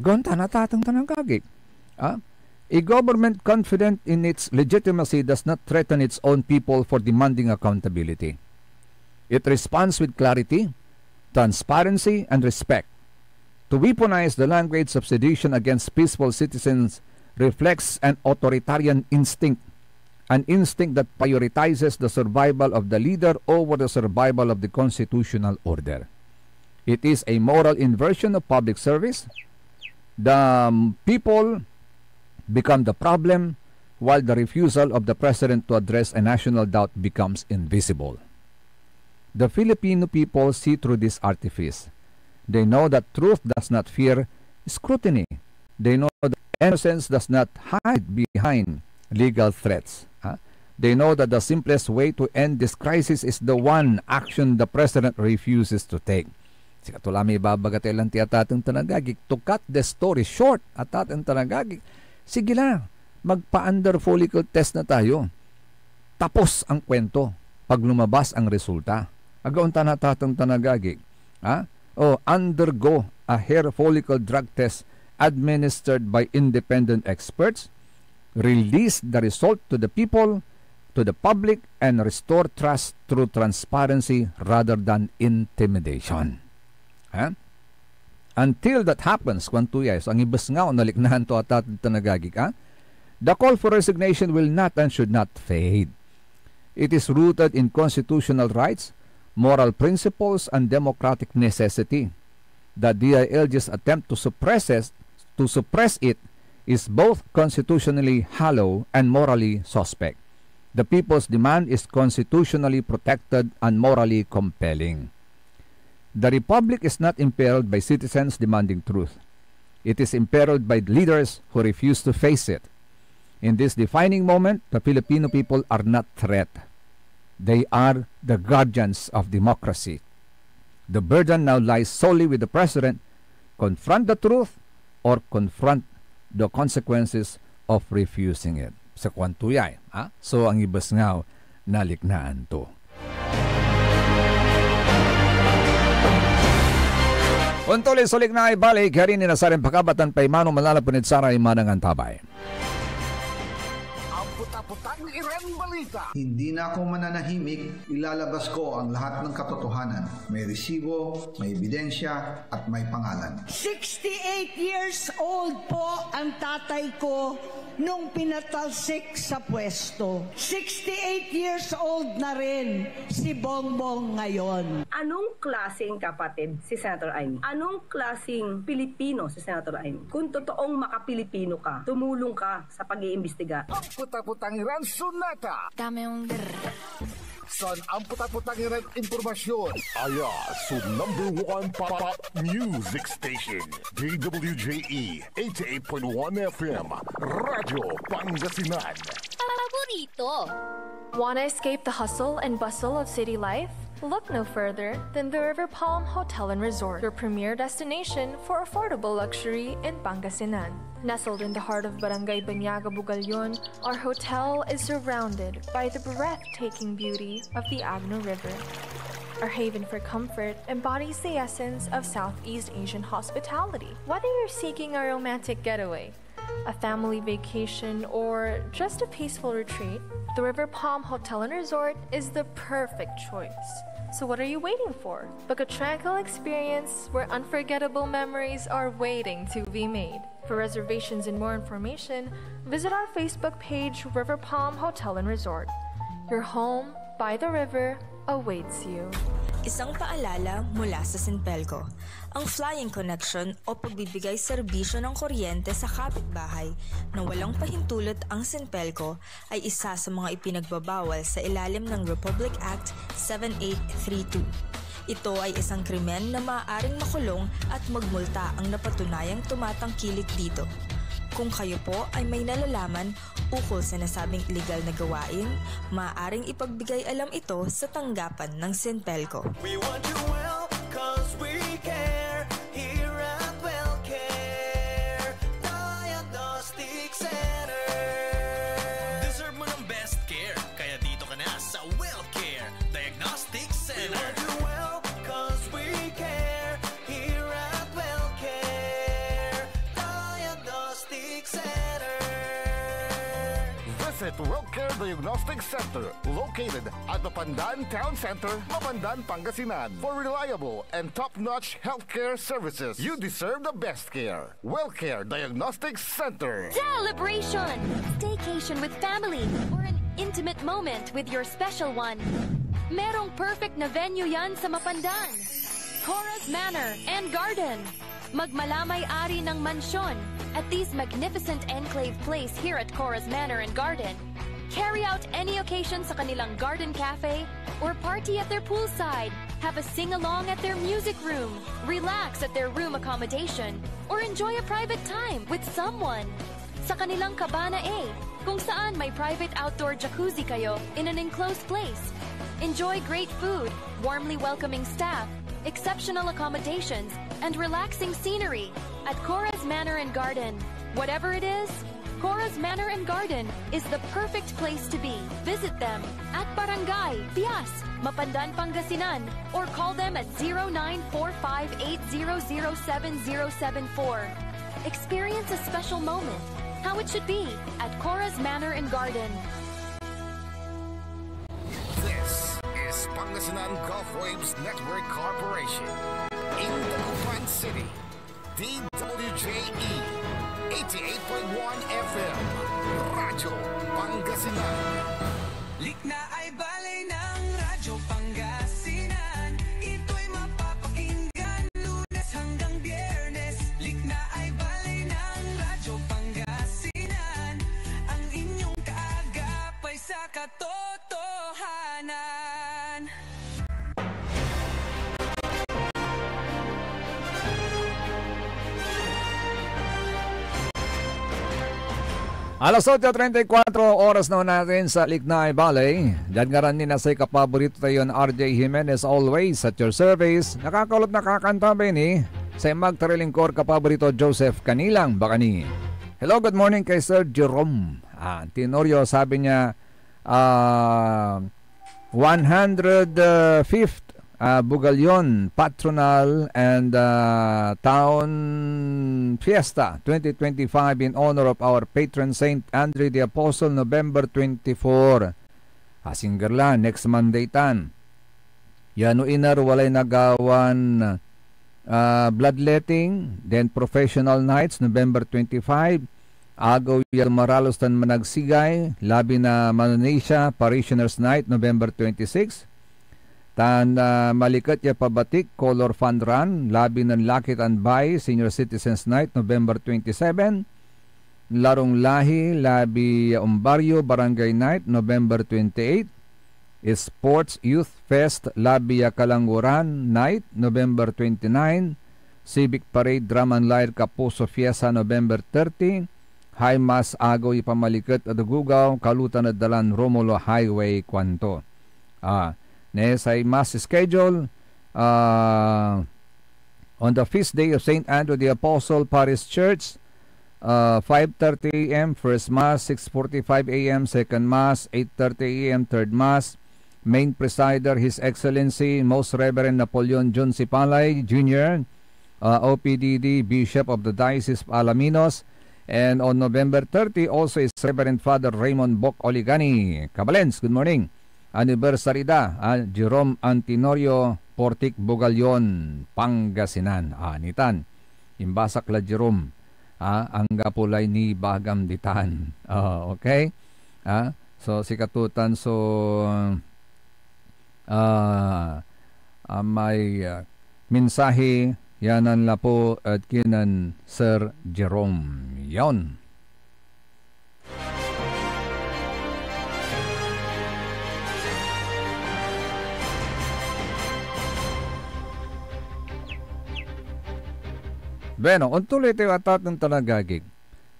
Gawa tan, atateng tan agagi. Ah? A government confident in its legitimacy does not threaten its own people for demanding accountability. It responds with clarity, transparency, and respect. To weaponize the language of sedition against peaceful citizens reflects an authoritarian instinct, an instinct that prioritizes the survival of the leader over the survival of the constitutional order. It is a moral inversion of public service. The, um, people become the problem, while the refusal of the president to address a national doubt becomes invisible. The Filipino people see through this artifice. They know that truth does not fear scrutiny. They know that innocence does not hide behind legal threats. Ha? They know that the simplest way to end this crisis is the one action the president refuses to take. Sikato la may ibabaga tayo lanti, atateng tan agagi. To cut the story short, atateng tan agagi, sige la, magpa-under follicle test na tayo. Tapos ang kwento pag lumabas ang resulta. Agaon ta na, atateng tan agagi. Ha? O, undergo a hair follicle drug test administered by independent experts, release the result to the people, to the public, and restore trust through transparency rather than intimidation. Ha? Until that happens, kuan to ya, so angibesngaw, naliknaan to, atateng tan agagi, ha? The call for resignation will not and should not fade. It is rooted in constitutional rights, moral principles, and democratic necessity. The D I L G's attempt to suppress it, to suppress it is both constitutionally hollow and morally suspect. The people's demand is constitutionally protected and morally compelling. The republic is not imperiled by citizens demanding truth. It is imperiled by leaders who refuse to face it. In this defining moment, the Filipino people are not threat. They are the guardians of democracy. The burden now lies solely with the president. Confront the truth or confront the consequences of refusing it. Sa kuanto yay, ha? So, ang ibesngaw, naliknaan to. Ontoy so liknaay balik, yari ni na sarin pakabatan pay mano manlalapud ed saray manangan tabay. Amputaputang iran balita. Hindi na ako mananahimik, ilalabas ko ang lahat ng katotohanan. May resibo, may ebidensya, at may pangalan. Sixty-eight years old po ang tatay ko nung pinatalsik sa pwesto. Sixty-eight years old na rin si Bongbong ngayon. Anong klaseng kapatid si Senator Imee? Anong klaseng Pilipino si Senator Imee? Kung totoong makapilipino ka, tumulong ka sa pag-iimbestiga. Amputaputang iran sonata. Dame un grr. San amputaputang iran impormasyon. Aya so number one pop music station, D W J E eighty-eight point one F M, Radyo Pangasinan. Paborito. Want to escape the hustle and bustle of city life? Look no further than the River Palm Hotel and Resort, your premier destination for affordable luxury in Pangasinan. Nestled in the heart of Barangay Banyaga, Bugallon, our hotel is surrounded by the breathtaking beauty of the Agno River. Our haven for comfort embodies the essence of Southeast Asian hospitality. Whether you're seeking a romantic getaway, a family vacation, or just a peaceful retreat, the River Palm Hotel and Resort is the perfect choice. So what are you waiting for? Book a tranquil experience where unforgettable memories are waiting to be made. For reservations and more information, visit our Facebook page, River Palm Hotel and Resort. Your home by the river awaits you. Isang paalala mula sa Sinpelco. Ang flying connection o pagbibigay serbisyo ng kuryente sa kapitbahay na walang pahintulot ang Sinpelco ay isa sa mga ipinagbabawal sa ilalim ng Republic Act seven eight three two. Ito ay isang krimen na maaaring makulong at magmulta ang napatunayang tumatangkilik dito. Kung kayo po ay may nalalaman ukol sa nasabing iligal na gawain, maaaring ipagbigay alam ito sa tanggapan ng Sinpelco. We want you well, 'cause we care. Here at WellCare Diagnostic Center. Deserve mo ng best care, kaya dito ka na sa WellCare Diagnostic Center. We want you well, 'cause we care. Here at WellCare Diagnostic Center. Visit WellCare Diagnostic Center, located at Mapandan Town Center, Mapandan, Pangasinan, for reliable and top-notch healthcare services. You deserve the best care. WellCare Diagnostic Center. Celebration! Staycation with family or an intimate moment with your special one. Merong perfect na venue yan sa Mapandan. Cora's Manor and Garden. Magmalamay ari ng mansyon at this magnificent enclave place here at Cora's Manor and Garden. Carry out any occasion sa kanilang garden cafe or party at their poolside. Have a sing-along at their music room. Relax at their room accommodation or enjoy a private time with someone. Sa kanilang Cabana A, kung saan may private outdoor jacuzzi kayo in an enclosed place. Enjoy great food, warmly welcoming staff, exceptional accommodations, and relaxing scenery at Cora's Manor and Garden. Whatever it is, Cora's Manor and Garden is the perfect place to be. Visit them at Barangay Pias, Mapandan, Pangasinan, or call them at zero nine four five eight zero zero seven zero seven four. Experience a special moment, how it should be, at Cora's Manor and Garden. This is Pangasinan Gulf Waves Network Corporation. In Dagupan City, D W J E, eighty-eight point one F M, Radyo Pangasinan. Liknaay Baley ng Radyo Pangasinan. Ito'y mapapakinggan Lunes hanggang Biyernes. Liknaay Baley ng Radyo Pangasinan. Alas otso treinta y cuatro, oras na natin sa Liknay Baley. Diad ngaran ni na say kapaborito tayon R J Jimenez, always at your service. Nakakalot, nakakanta, Benny. Say magtarilingkor kapaborito, Joseph Canilang Bacani. Hello, good morning kay Sir Jerome. Ah, Tenorio, sabi niya, ah, one hundred fifth, ah, Bugallon Patronal and, ah, Town Fiesta twenty twenty-five in honor of our patron Saint Andrew the Apostle, November twenty-four. Asingger la, next Monday tan. Ya no iner walay nagawan, ah, bloodletting, then professional nights, November twenty-five. Agew ya Maralos tan Managsigay, labi na Mananesia Parishioners Night, November twenty-six. Tan, ah, maliket ya pabatik, Color Fund Run, labi nen Laki tan Bay Senior Citizens Night, November twenty-seven. Larong Lahi, labi ya Ombario Barangay Night, November twenty-eight. Sports Youth Fest, labi ya Kalanguran Night, November twenty-nine. Civic Parade, Drum and Lyre Kapuso Fiesta, November thirty. High Mass, agew ya pamaliket ed Agugaw, kalutan ed Dalan Romulo Highway, kuanto. Ah, ne say Mass schedule, ah, on the feast day of Saint Andrew the Apostle, Parish Church, uh, five thirty A M, first Mass, six forty-five A M, second Mass, eight thirty A M, third Mass. Main presider, His Excellency Most Reverend Napoleon John Sipalay Junior, uh, O P D D, Bishop of the Diocese of Alaminos. And on November thirty, also is Reverend Father Raymond Boc Oligani. Kabalens, good morning. Anniversary da, ah, Jerome Antinorio Portic, Bugallon, Pangasinan. Ah, nitan. Imbasak la Jerome, ah, anggapo lay nibagam ditan. Ah, okay? Ah, so, sikato tan so, ah, ah, may, ah, mensahe, yanan lapu ed kinen Sir Jerome. Yon. Bueno, ontuloy tayo, atateng tan agagik,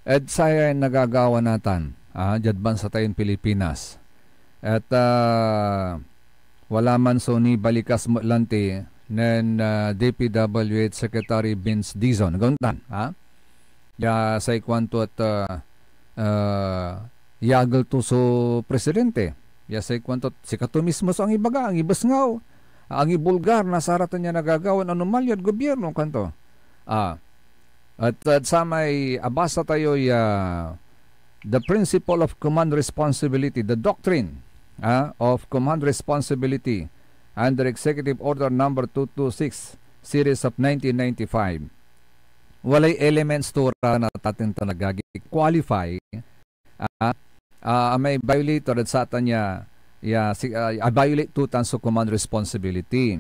ed sayay nagagawa natan, ah, diad bansa tayon Pilipinas. Et, ah, wala man so nibalikas met lanti nen, ah, D P W H Secretary Vince Dizon. Gaon tan, ha? Ya say kuanto et, ah, ah, yagel to so presidente. Ya say kuanto et sikato mismo so angibaga, angibesngaw, angibulgar na saratan ya nagagawa ed anoman yad gobyerno, kuanto. Ah, et, et samay abasa tayo ya the principle of command responsibility, the doctrine, ah, of command responsibility under Executive Order Number two two six, series of nineteen ninety-five. Walay elements to ra na tatin tan agagi qualify, ah, ah, may violator ed satan ya, ya, si, ah, ah, violate to tan so command responsibility.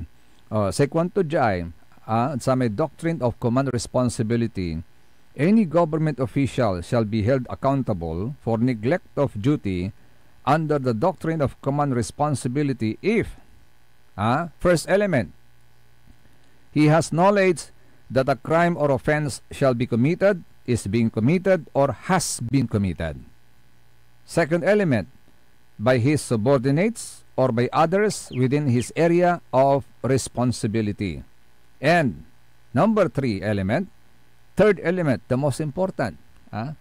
Oh, say kuanto diay, ah, ed samay doctrine of command responsibility, any government official shall be held accountable for neglect of duty under the doctrine of command responsibility if, ah, first element, he has knowledge that a crime or offense shall be committed, is being committed, or has been committed. Second element, by his subordinates or by others within his area of responsibility. And number three element, third element, the most important, ah,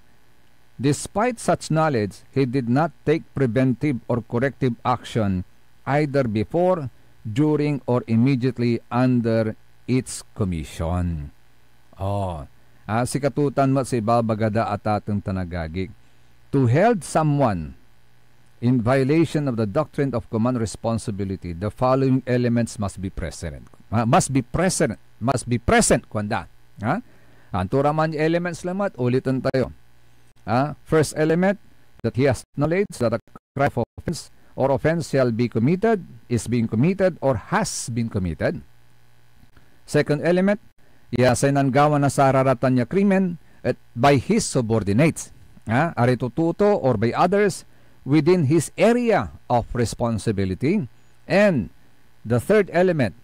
despite such knowledge, he did not take preventive or corrective action either before, during, or immediately under its commission. Oh, ah, sikato tan met so ibabaga da, atateng tan agagik. To held someone in violation of the doctrine of command responsibility, the following elements must be present. Ma-, must be present. Must be present, kuanda. Ha? Anto ra man ya elements lamet, uliten tayo. Ha? First element, that he has knowledge that a crime of offense or offense shall be committed, is being committed, or has been committed. Second element, ya say nanggawa na sararatan ya krimen et by his subordinates, ah, aray totoo to, or by others within his area of responsibility. And the third element,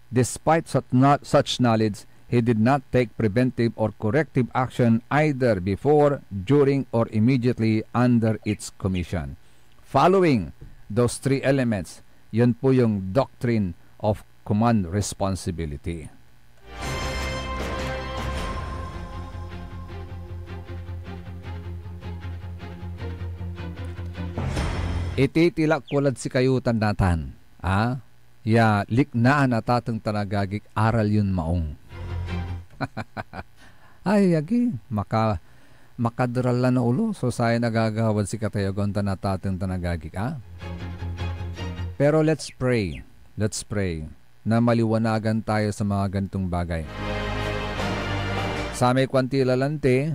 despite such, not, such knowledge, he did not take preventive or corrective action either before, during, or immediately under its commission. Following those three elements, yun po yung doctrine of command responsibility. Ititilak ko lad sikayo tan natan, ah, ya liknaan a tateng tan agagik, aral yon maong. Ay, agi, maka-, makaderal la na olo so sayan agagawad sikatayo, agon tan a tateng tan agagik, ah. Pero let's pray. Let's pray na maliwanagan tayo sa mga ganitong bagay. Samay kuanti lalanti,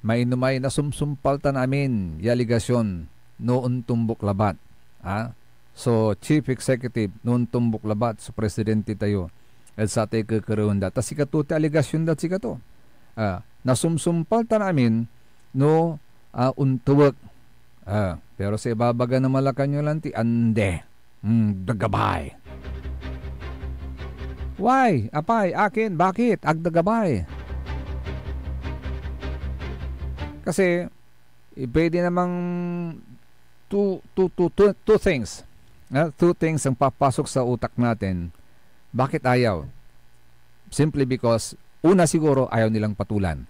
mainomay nasumsumpal tan amin ya aligasyon no ontumbok labat. Ah? So, Chief Executive, no ontumbok labat so presidente tayo ed satay kekerewen da. Ta sikato ti aligasyon dad sikato. Ah, nasumsumpal tan amin no, ah, ontewek. Ah, pero sa ibabaga na Malacañang lanti, ande. Hmm, dagabay. Why? Apay, akin, bakit? Ag dagabay. Kasi, eh, pwede namang two, two, two, two, two things. Ah, two things ang papasok sa utak natin. Bakit ayaw? Simply because, una siguro, ayaw nilang patulan.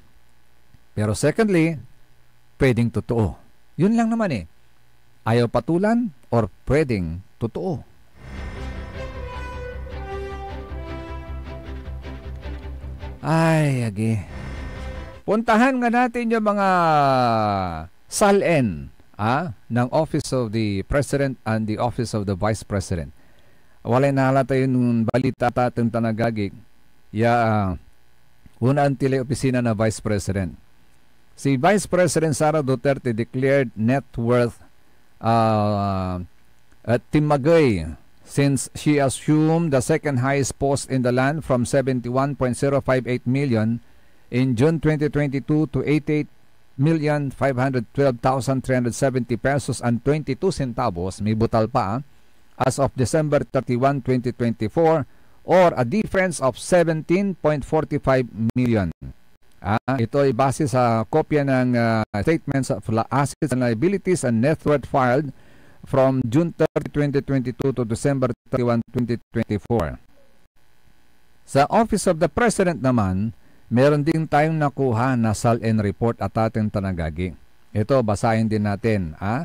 Pero secondly, pwedeng totoo. Yun lang naman eh. Ayaw patulan or pwedeng totoo. Ay, agi. Puntahan nga natin yung mga SALN, ah, ng Office of the President and the Office of the Vice President. Walay nala tayo nun balita, tateng tan agagik. Ya, ah, unaan tilay opisina na Vice President. Si Vice President Sara Duterte declared net worth, ah, at tinmagay since she assumed the second highest post in the land from seventy-one point zero five eight million in June twenty twenty-two to eighty-eight million five hundred twelve thousand three hundred seventy pesos and twenty-two centavos, may butal pa, ah, as of December thirty-one, twenty twenty-four, or a difference of seventeen point forty-five million. Ah, ito ay base sa kopya ng, ah, statements of la-, assets and liabilities and net worth filed from June thirty, twenty twenty-two to December thirty-one, twenty twenty-four. Sa Office of the President naman, meron din tayong nakuha na SALN report, tateng tan agagik. Ito, basahin din natin, ah.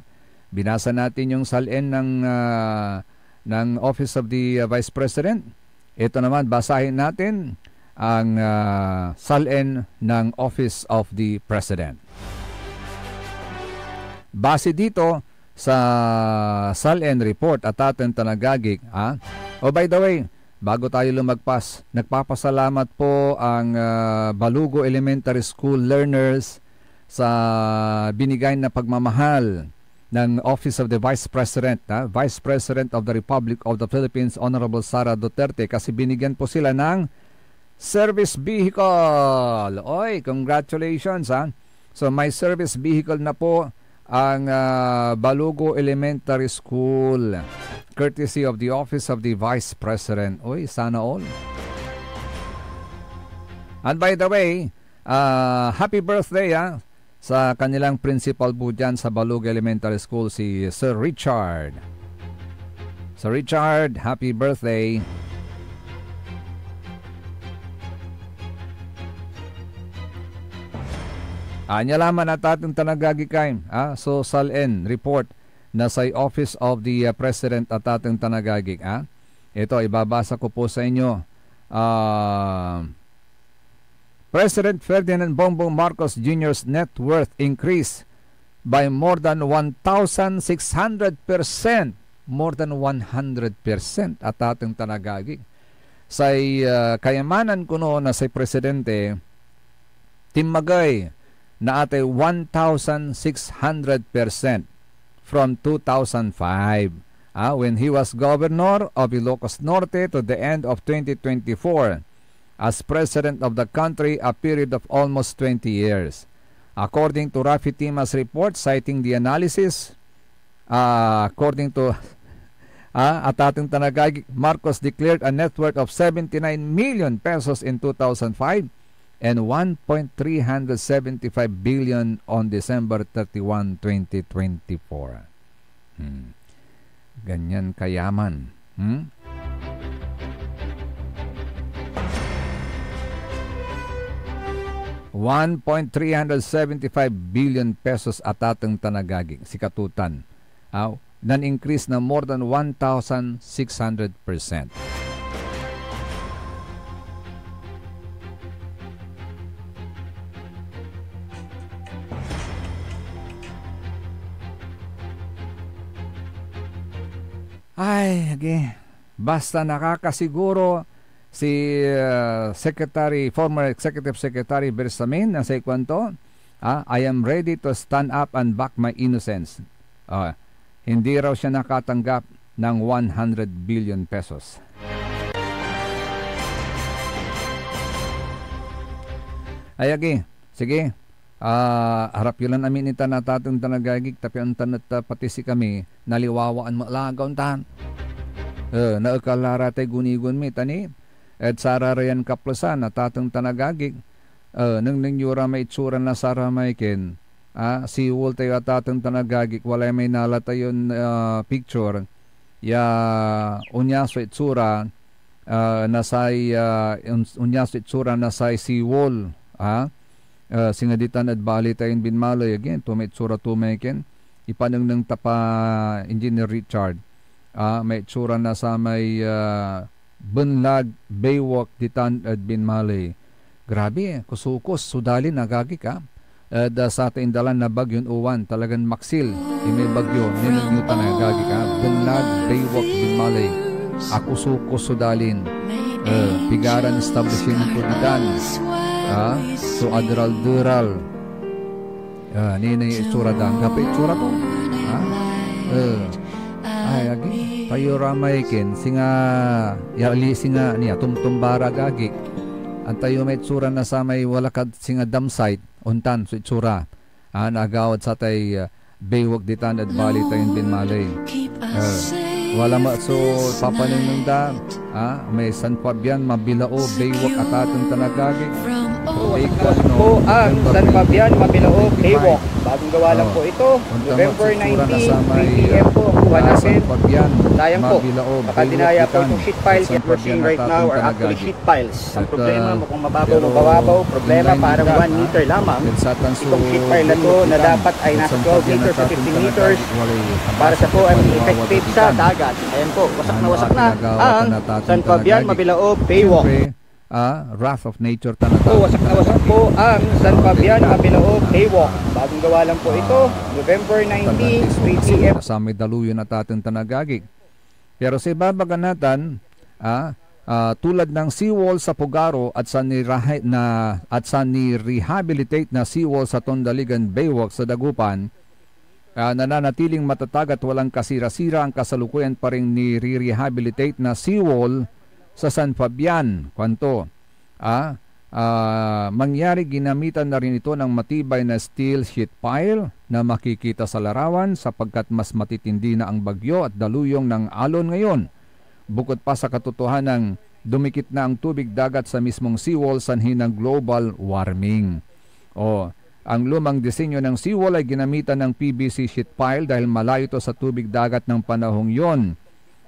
Binasa natin yung SALN ng, ah, ng Office of the, ah, Vice President. Ito naman, basahin natin ang, ah, SALN ng Office of the President. Base dito sa SALN report, tateng tan agagik, ah. Oh, by the way, bago tayo lumagpas, nagpapasalamat po ang, ah, Balugo Elementary School learners sa binigay na pagmamahal ng Office of the Vice President, ah, Vice President of the Republic of the Philippines, Honorable Sara Duterte, kasi binigyan po sila ng service vehicle. Oy, congratulations, ha. So, may service vehicle na po ang, ah, Balugo Elementary School, courtesy of the Office of the Vice President. Oy, sana all. And by the way, ah, happy birthday, ah, sa kanilang principal po dyan sa Balugo Elementary School, si Sir Richard. Sir Richard, happy birthday. Anya laman, tateng tan agagik, ah, so SALN report na say Office of the, uh, President, tateng tan agagik, ah. Ito, ibabasa ko po sa inyo. Ah, President Ferdinand Bongbong Marcos Junior's net worth increased by more than one thousand six hundred percent. More than one hundred percent, tateng tan agagik. Say, ah, kayamanan kuno na say presidente, tinmagay na atay one thousand six hundred percent from two thousand five, ah, when he was governor of Ilocos Norte, to the end of twenty twenty-four, as president of the country, a period of almost twenty years. According to Rafi Tima's report, citing the analysis, ah, according to Ah, atateng tan agagik, Marcos declared a net worth of seventy-nine million pesos in two thousand five and one point three hundred seventy-five billion on December thirty-one, twenty twenty-four. Hmm. Ganyan kayaman. Hmm? One point three hundred seventy-five billion pesos atateng tan agagik, sikatotan. Ah, nan-increase na more than one thousand six hundred percent. Ay, agi. Basta nakakasiguro si, ah, Secretary, former Executive Secretary Bersamin, na say kuanto, ah, "I am ready to stand up and back my innocence." Ah, hindi raw siya nakatanggap ng one hundred billion pesos. Ay, agi. Sige. Ah, arap yo lan amin itan, atateng tan agagik, ta pian tan et, ah, pati sikami, naliwawaan met la, agaw tan. Eh, naekal la ra tay gunigon mi, ta ni, ed sararayan kaplesan, atateng tan agagik, eh, nengneng yo ra may itsura na saramay ken, ah, seawall tayo, atateng tan agagik, walay may nala tayon, ah, picture, ya onya so itsura, ah, na say, ah, on-, onya so itsura na say seawall, ah. Ah, singa ditan ed baley tayon binmaley, again, to may itsura to may ken, ipanengneng ta pa Engineer Richard, ah, may itsura na samay, ah, benlag Baywalk ditan ed binmaley. Grabe, kusokos so dalin, agagik, ah. Ed, ah, satay indalan na Bagyon Uwan, talagan maksil imay bagyo, ninengneng tan agagik, ah. Benlag Baywalk binmaley, akusokos so dalin. Eh, pigaran establishment to ditan, ah, so aderal-deral. Ah, ninengneng itsura da, anggapoy itsura to. Ah, eh, ay, agi, tayo ra may ken, singa, ya, ali, singa, nia, tumtumba ra, agagik. Antayo may itsura na samay walakad singa dump site, ontan so itsura. Ah, nagawad satay, ah, Baywalk ditan ed baley tayon binmaley. Eh, wala met so papanengneng da, ah, may San Fabian, Mabilao, Baywalk, atateng tan agagik. Take one, no? Po ang San Fabian, Mabilao, Baywalk. Bagong gawa lang po ito. November nineteen, three P M po ang kuha natin. Sayang po, nakadinaya po itong sheet piles that we're seeing right now are actually sheet piles. Ang problema, mukhang mababaw, mababaw. Problema, parang one meter lamang itong sheet pile na to na dapat ay nasa twelve meters to fifteen meters para sa po ang effective sa dagat. Ayan po, wasak na wasak na ang San Fabian, Mabilao, Baywalk. Ah, wrath of nature tan agagik. Po, wasak na wasak po ang San Fabian, Mabilao, Baywalk. Bagong gawa lang po ito, November nineteen, three P M. Samay daluyon, atateng tan agagik. Pero say ibabaga natan, ah, ah, tulad ng seawall sa Pugaro at sa nirahe-, na, at sa ni-rehabilitate na seawall sa Tondaligan Baywalk sa Dagupan, ah, nananatiling matatag at walang kasira-sira ang kasalukuyan pa ring nire-rehabilitate na seawall sa San Fabian, kuanto. Ah, ah, mangyari ginamitan na rin ito ng matibay na steel sheet pile na makikita sa larawan sapagkat mas matitindi na ang bagyo at daluyong ng alon ngayon. Bukod pa sa katotohanan, dumikit na ang tubig dagat sa mismong seawall sanhi ng global warming. O, ang lumang disenyo ng seawall ay ginamitan ng P V C sheet pile dahil malayo ito sa tubig dagat ng panahong yon.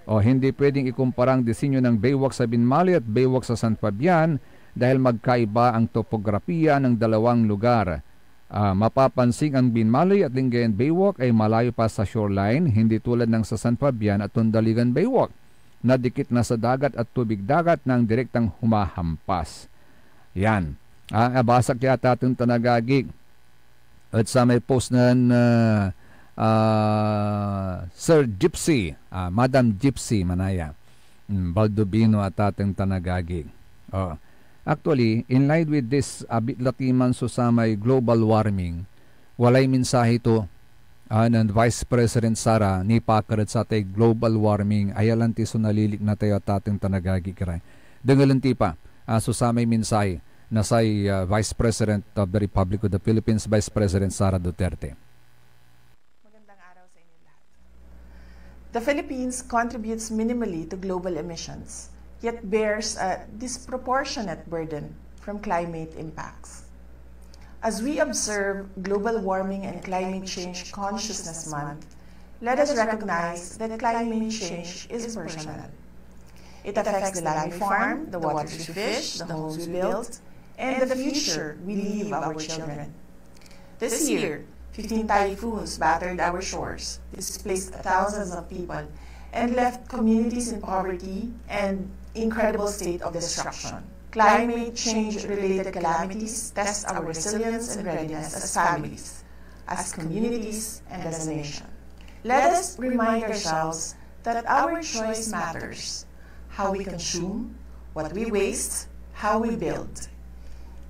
O, hindi pwedeng ikumpara ang disenyo ng Baywalk sa Binmali at Baywalk sa San Fabian dahil magkaiba ang topograpiya ng dalawang lugar. Ah, mapapansing ang Binmali at Lingayen Baywalk ay malayo pa sa shoreline, hindi tulad ng sa San Fabian at Tondaligan Baywalk, na dikit na sa dagat at tubig dagat na ang direktang humahampas. Yan. Ah, abasa ki atateng tan agagik. At sa may post nen, ah, ah, Sir Gypsy, ah, Madam Gypsy, manaya. Mm, Baldovino, atateng tan agagik. Oh. Actually, in line with this, abit laki man so samay global warming, walay mensahe to, ah, nen Vice President Sara nipaakar ed satay global warming, aya lanti so nalilikna tayo, atateng tan agagik ira. Dengelen ti pa, ah, so samay mensahe na say, ah, Vice President of the Republic of the Philippines, Vice President Sara Duterte. Magandang araw sa inyo lahat. The Philippines contributes minimally to global emissions, yet bears a disproportionate burden from climate impacts. As we observe Global Warming and Climate Change Consciousness Month, let us recognize that climate change is personal. It affects the land we farm, the waters we fish, the homes we build, and the future we leave our children. This year, fifteen typhoons battered our shores, displaced thousands of people, and left communities in poverty and incredible state of destruction. Climate change-related calamities test our resilience and readiness as families, as communities, and as a nation. Let us remind ourselves that our choice matters. How we consume, what we waste, how we build.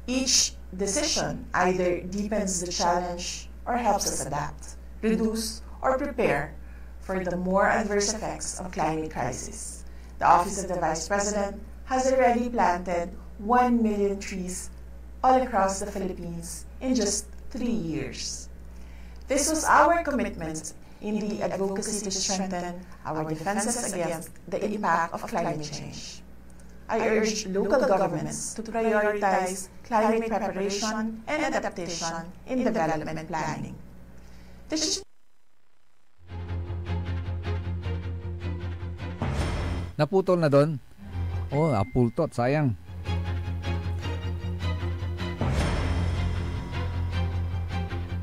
Each decision either deepens the challenge or helps us adapt, reduce, or prepare for the more adverse effects of climate crisis. The Office of the Vice President has already planted one million trees all across the Philippines in just three years. This was our commitment in the advocacy to strengthen our defenses against the impact of climate change. I urge local governments to prioritize climate preparation and adaptation in development planning. This is Naputol na doon? Oh, apultot, sayang.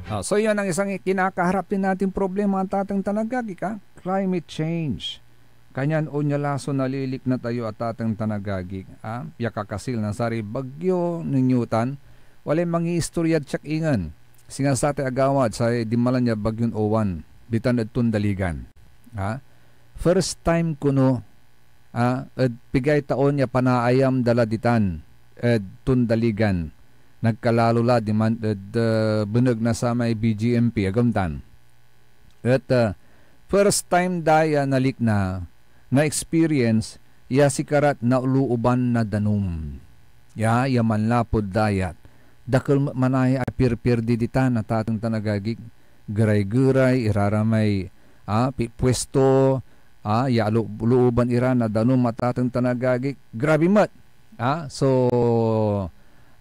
Ah, so yan ang isang kinakaharap din nating problema, atateng tan agagik, ah, climate change. Kanyan onya la so nalilikna tayo, atateng tan agagik, ah, ya kakasil na saray bagyo nen Newton, walay mangiistoryad siak ingen. Singa satay agawad say dinmalan ya bagyon Owen, ditan ed Tondaligan. Ah, first time kono, ah, ed pigay taon ya panaayam da la ditan ed Tondaligan. Nagkalalo la diman ed, ah, beneg na samay B G M P, agom tan. Et, ah, first time da ya nalikna, na-experience ya sikarat naolooban na danum. Ya, ya manlapud dayat. Dakel met manaya a pirpirdi ditan, atateng tan agagik. Geray-geray, iraramay, ah, pi-, puesto, ah, ya lo-, looban ira na danum, atateng tan agagik. Grabe met. Ah, so,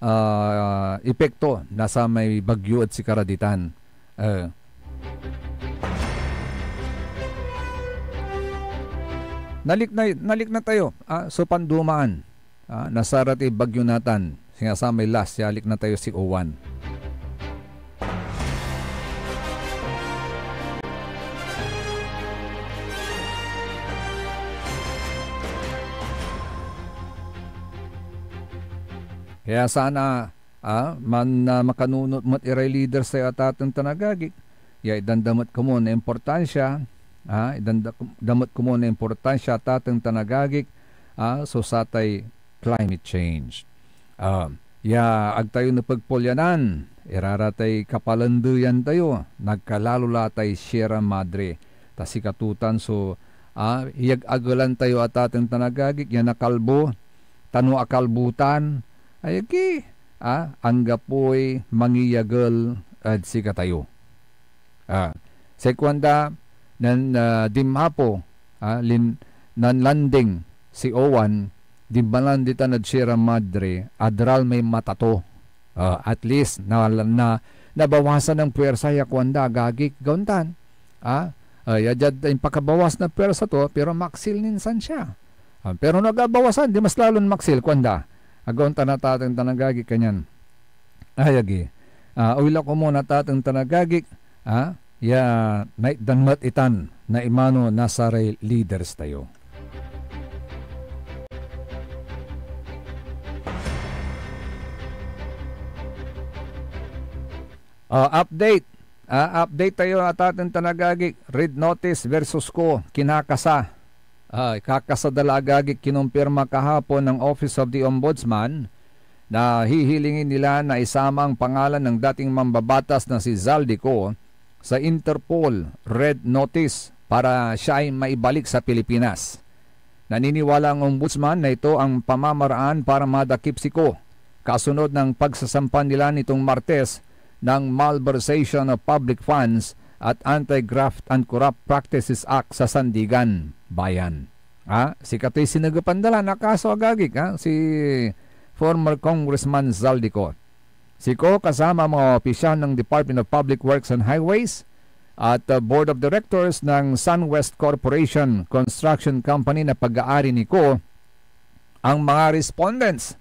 ah, epekto na samay bagyo ed sikara ditan. Eh. Nalikna, nalikna tayo, ah, so pandumaan, ah, na saratay bagyo natan, singa samay last ya alikna tayo si Owen. Kaya sana, ah, man, ah, makanunot met iray leaders tayo, atateng tan agagik, ya itdan da met komun na importansya, ah, itdan da, da met komun na importansya, atateng tan agagik, ah, so satay climate change. Ah, ya ag tayo nepeg polyanan, iraratay kapalandeyan tayo, nagkalalo la tay Sierra Madre. Ta sikato tan so, ah, iyag-agelan tayo, atateng tan agagik, ya nakalbo, tan no akalbutan, ay agi, ah, anggapoy mangiyagel ed sikatayo. Ah, say kuanda, nen, ah, dinmapo, ah, lin-, nanlanding si Owen, dinmalan ditan ed Sierra Madre, aderal may mata to. Ah, at least, na, na, nabawasan ng puwersa ya kuanda, agagik, gaon tan. Ah, ay, a diad impakabawas na puwersa to, pero maksil nin sansia. Ah, pero no agabawasan, di mas lalon maksil, kuanda. Agaon tan, atateng tan agagik, kanyan. Ay, agi. Ah, oyla komun, atateng tan agagik, ah, ya naitdan met itan na imano na saray leaders tayo. Ah, update. Ah, update tayo, atateng tan agagik. Red Notice versus Co. Kinakasa. Ah, kakasa da la, agagik, kinumpirma kahapon ng Office of the Ombudsman na hihilingin nila na isama ang pangalan ng dating mambabatas na si Zaldy Co sa Interpol Red Notice para siya ay maibalik sa Pilipinas. Naniniwala ang Ombudsman na ito ang pamamaraan para madakip si Co, kasunod ng pagsasampa nila nitong Martes ng malversation of public funds at Anti-Graft and Corrupt Practices Act sa Sandigan Bayan. Ha? Sikatoy sinegepan da la na kaso, agagik, ha? Si former Congressman Zaldy Co. Si Co kasama ang mga opisyal ng Department of Public Works and Highways at, uh, Board of Directors ng Sunwest Corporation Construction Company na pag-aari ni Co ang mga respondents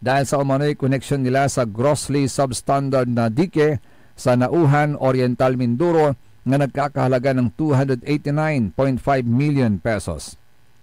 dahil sa umano'y koneksyon nila sa grossly substandard na dike sa Nauhan, Oriental Mindoro na nagkakahalaga ng two hundred eighty-nine point five million pesos.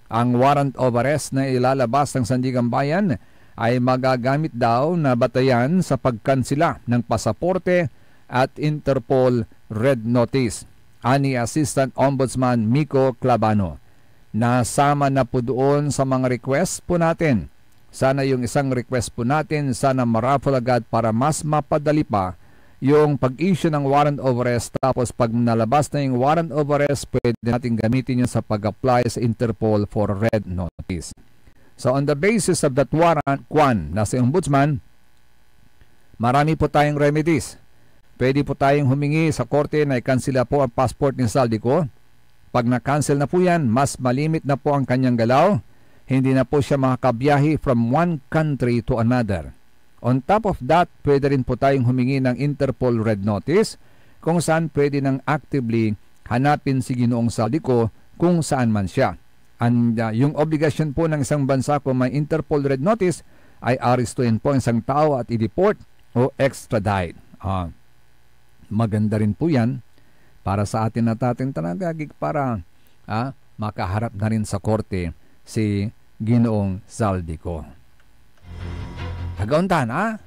Ang warrant of arrest na ilalabas ng Sandigan Bayan ay magagamit daw na batayan sa pagkansela ng pasaporte at Interpol Red Notice, ani Assistant Ombudsman Miko Clavano. Nasama na po doon sa mga request po natin. Sana yung isang request po natin, sana maraffle agad para mas mapadali pa yung pag-issue ng warrant of arrest, tapos pag nalabas na yung warrant of arrest, pwede natin gamitin yun sa pag-apply sa Interpol for Red Notice. So on the basis of that warrant, kwan, nasa Ombudsman, marami po tayong remedies. Pwede po tayong humingi sa korte na ikansela po ang passport ni Zaldy Co. Pag na-cancel na po yan, mas malimit na po ang kanyang galaw. Hindi na po siya makakabiyahe from one country to another. On top of that, pwede rin po tayong humingi ng Interpol Red Notice kung saan pwede nang actively hanapin si Ginoong Zaldy Co kung saan man siya. And, ah, yung obligasyon po ng isang bansa kung may Interpol Red Notice ay arestuhin po ang isang tao at i-deport o extradite. Ah, maganda rin po yan para sa atin na tatin tanagagik para, ah, makaharap na rin sa korte si Ginoong Zaldy Co. Taga ontan, ha?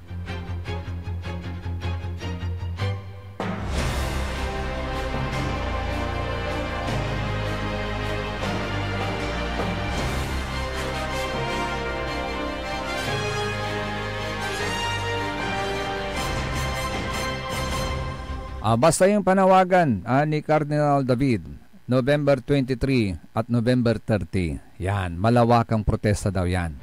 Ah, basta yung panawagan, ah, ni Cardinal David, November twenty-three at November thirty. Yan, malawakang protesta daw yan.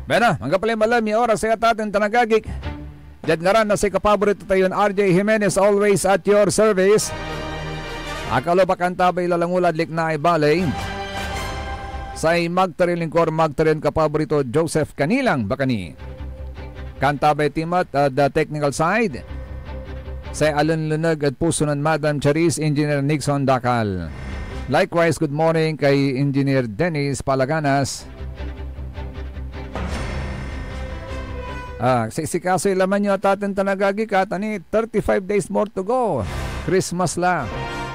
Bueno, anggapo lay malam ya oras ya taten tan agagik. Diad ngaran na say kapaborito tayon R J Jimenez, always at your service. Akalo pa kanta bay lalango lad liknaay baley. Say magtarin lingkor, magtarin kapaborito, Joseph Canilang Bacani. Kanta bay timat, uh, the technical side. Say alenleneg ed puso nen Madam Charis, Engineer Nixon Dacal. Likewise, good morning kay Engineer Dennis Palaganas. Ah, sisikasoy laman yo, taten tan agagik, ah, ta ni thirty-five days more to go. Christmas la.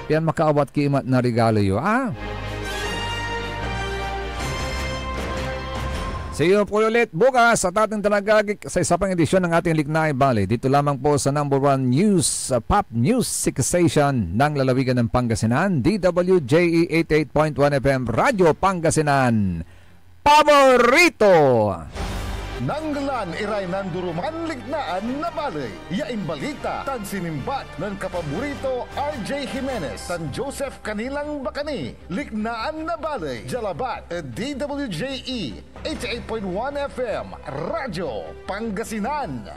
Pian makaawat ki met na regalo yo, ah? See you po ulit bukas sa taten tan agagik sa isa pang edisyon ng ating Liknaay Baley. Dito lamang po sa number one news, uh, pop music station ng lalawigan ng Pangasinan, D W J E eighty-eight point one F M Radyo Pangasinan. Paborito! Nanggelan iray nanduruman liknaan na baley ya imbalita tan sinimbat nen kapaborito R J Jimenez tan Joseph Canilang Bacani. Liknaan na Baley, dia labat ed D W J E eighty-eight point one F M, Radyo Pangasinan.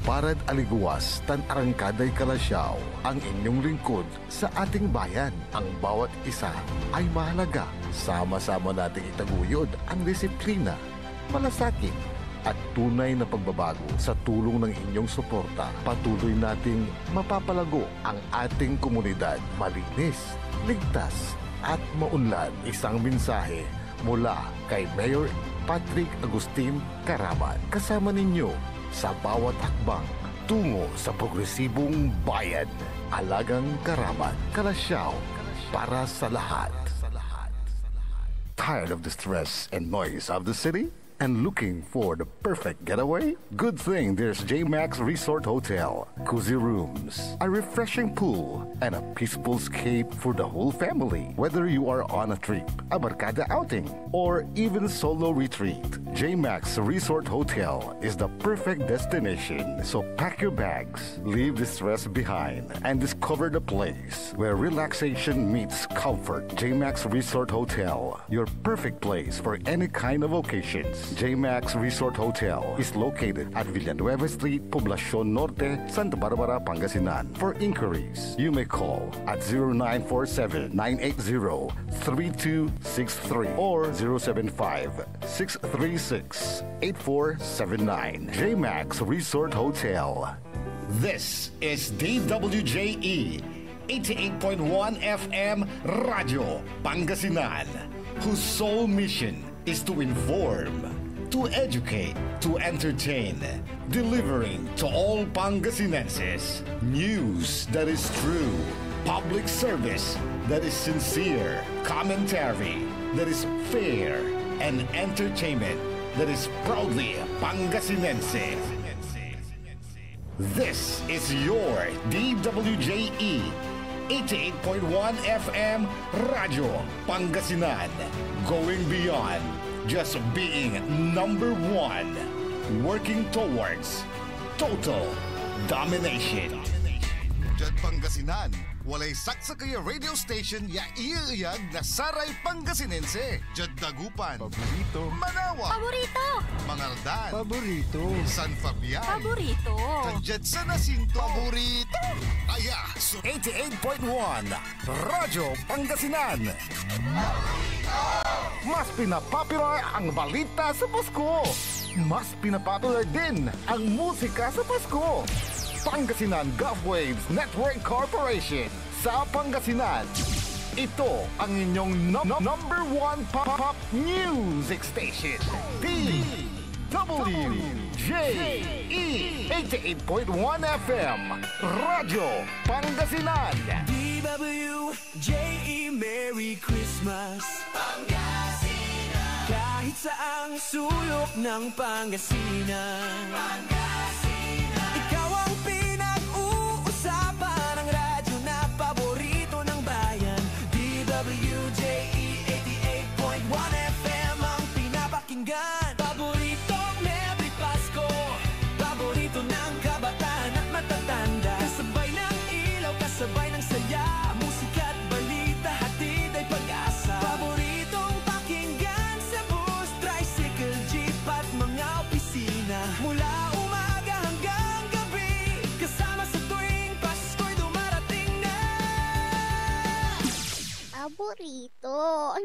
Parad aligewas tan arangkaday kalasyaw, ang inyong lingkod sa ating bayan. Ang bawat isa ay mahalaga. Sama-sama nating itaguyod ang disiplina, malasakit, at tunay na pagbabago. Sa tulong ng inyong suporta, patuloy nating mapapalago ang ating komunidad. Malinis, ligtas, at maunlad. Isang mensahe mula kay Mayor Patrick Agustin Caraman. Kasama ninyo sa bawat hakbang tungo sa progresibong bayan. Alagang Caraman, Kalasyaw, para sa lahat. Tired of the stress and noise of the city? And looking for the perfect getaway? Good thing there's J Max Resort Hotel. Cozy rooms, a refreshing pool, and a peaceful escape for the whole family. Whether you are on a trip, a barkada outing, or even solo retreat, J Max Resort Hotel is the perfect destination. So pack your bags, leave the stress behind, and discover the place where relaxation meets comfort. J Max Resort Hotel, your perfect place for any kind of occasions. J Max Resort Hotel is located at Villanueva Street, Poblacion Norte, Santa Barbara, Pangasinan. For inquiries, you may call at zero nine four seven, nine eight zero, three two six three or zero seven five, six three six, eight four seven nine. J Max Resort Hotel. This is D W J E, eighty-eight point one F M Radyo Pangasinan, whose sole mission is to inform, to educate, to entertain, delivering to all Pangasinenses news that is true, public service that is sincere, commentary that is fair, and entertainment that is proudly Pangasinense. This is your D W J E, eighty-eight point one F M Radyo Pangasinan. Going beyond just being number one. Working towards total domination. Diad Pangasinan, walay saksakey a radio station ya iyeeyag na saray Pangasinense. Diad Dagupan. Paborito. Manawa. Paborito. Mangaldan. Paborito. San Fabian. Paborito. Tan diad San Jacinto. Paborito. Aya so eighty-eight point one Radyo Pangasinan. Mas pinapopular ang balita sa Pasko. Mas pinapopular din ang musika sa Pasko. Pangasinan Gulf Waves Network Corporation. Sa Pangasinan, ito ang inyong num- number one pop, pop music station, D W J E eighty-eight point one F M, Radyo Pangasinan. D W J E, Merry Christmas, Pangasinan. Kahit saang sulok ng Pangasinan, Pangasinan. Ikaw ang pinag-uusapan, ang radyo na paborito ng bayan. D W J E eighty-eight point one F M ang pinapakinggan. Paboritong Merry Pasko, paborito ng kabataan at matatanda. Kasabay ng ilaw, kasabay ng saya, musika at balita, hatid ay pag-asa. Paboritong pakinggan sa bus, tricycle, jeep at mga opisina. Mula umaga hanggang gabi, kasama sa tuwing Pasko'y dumarating na. Paborito.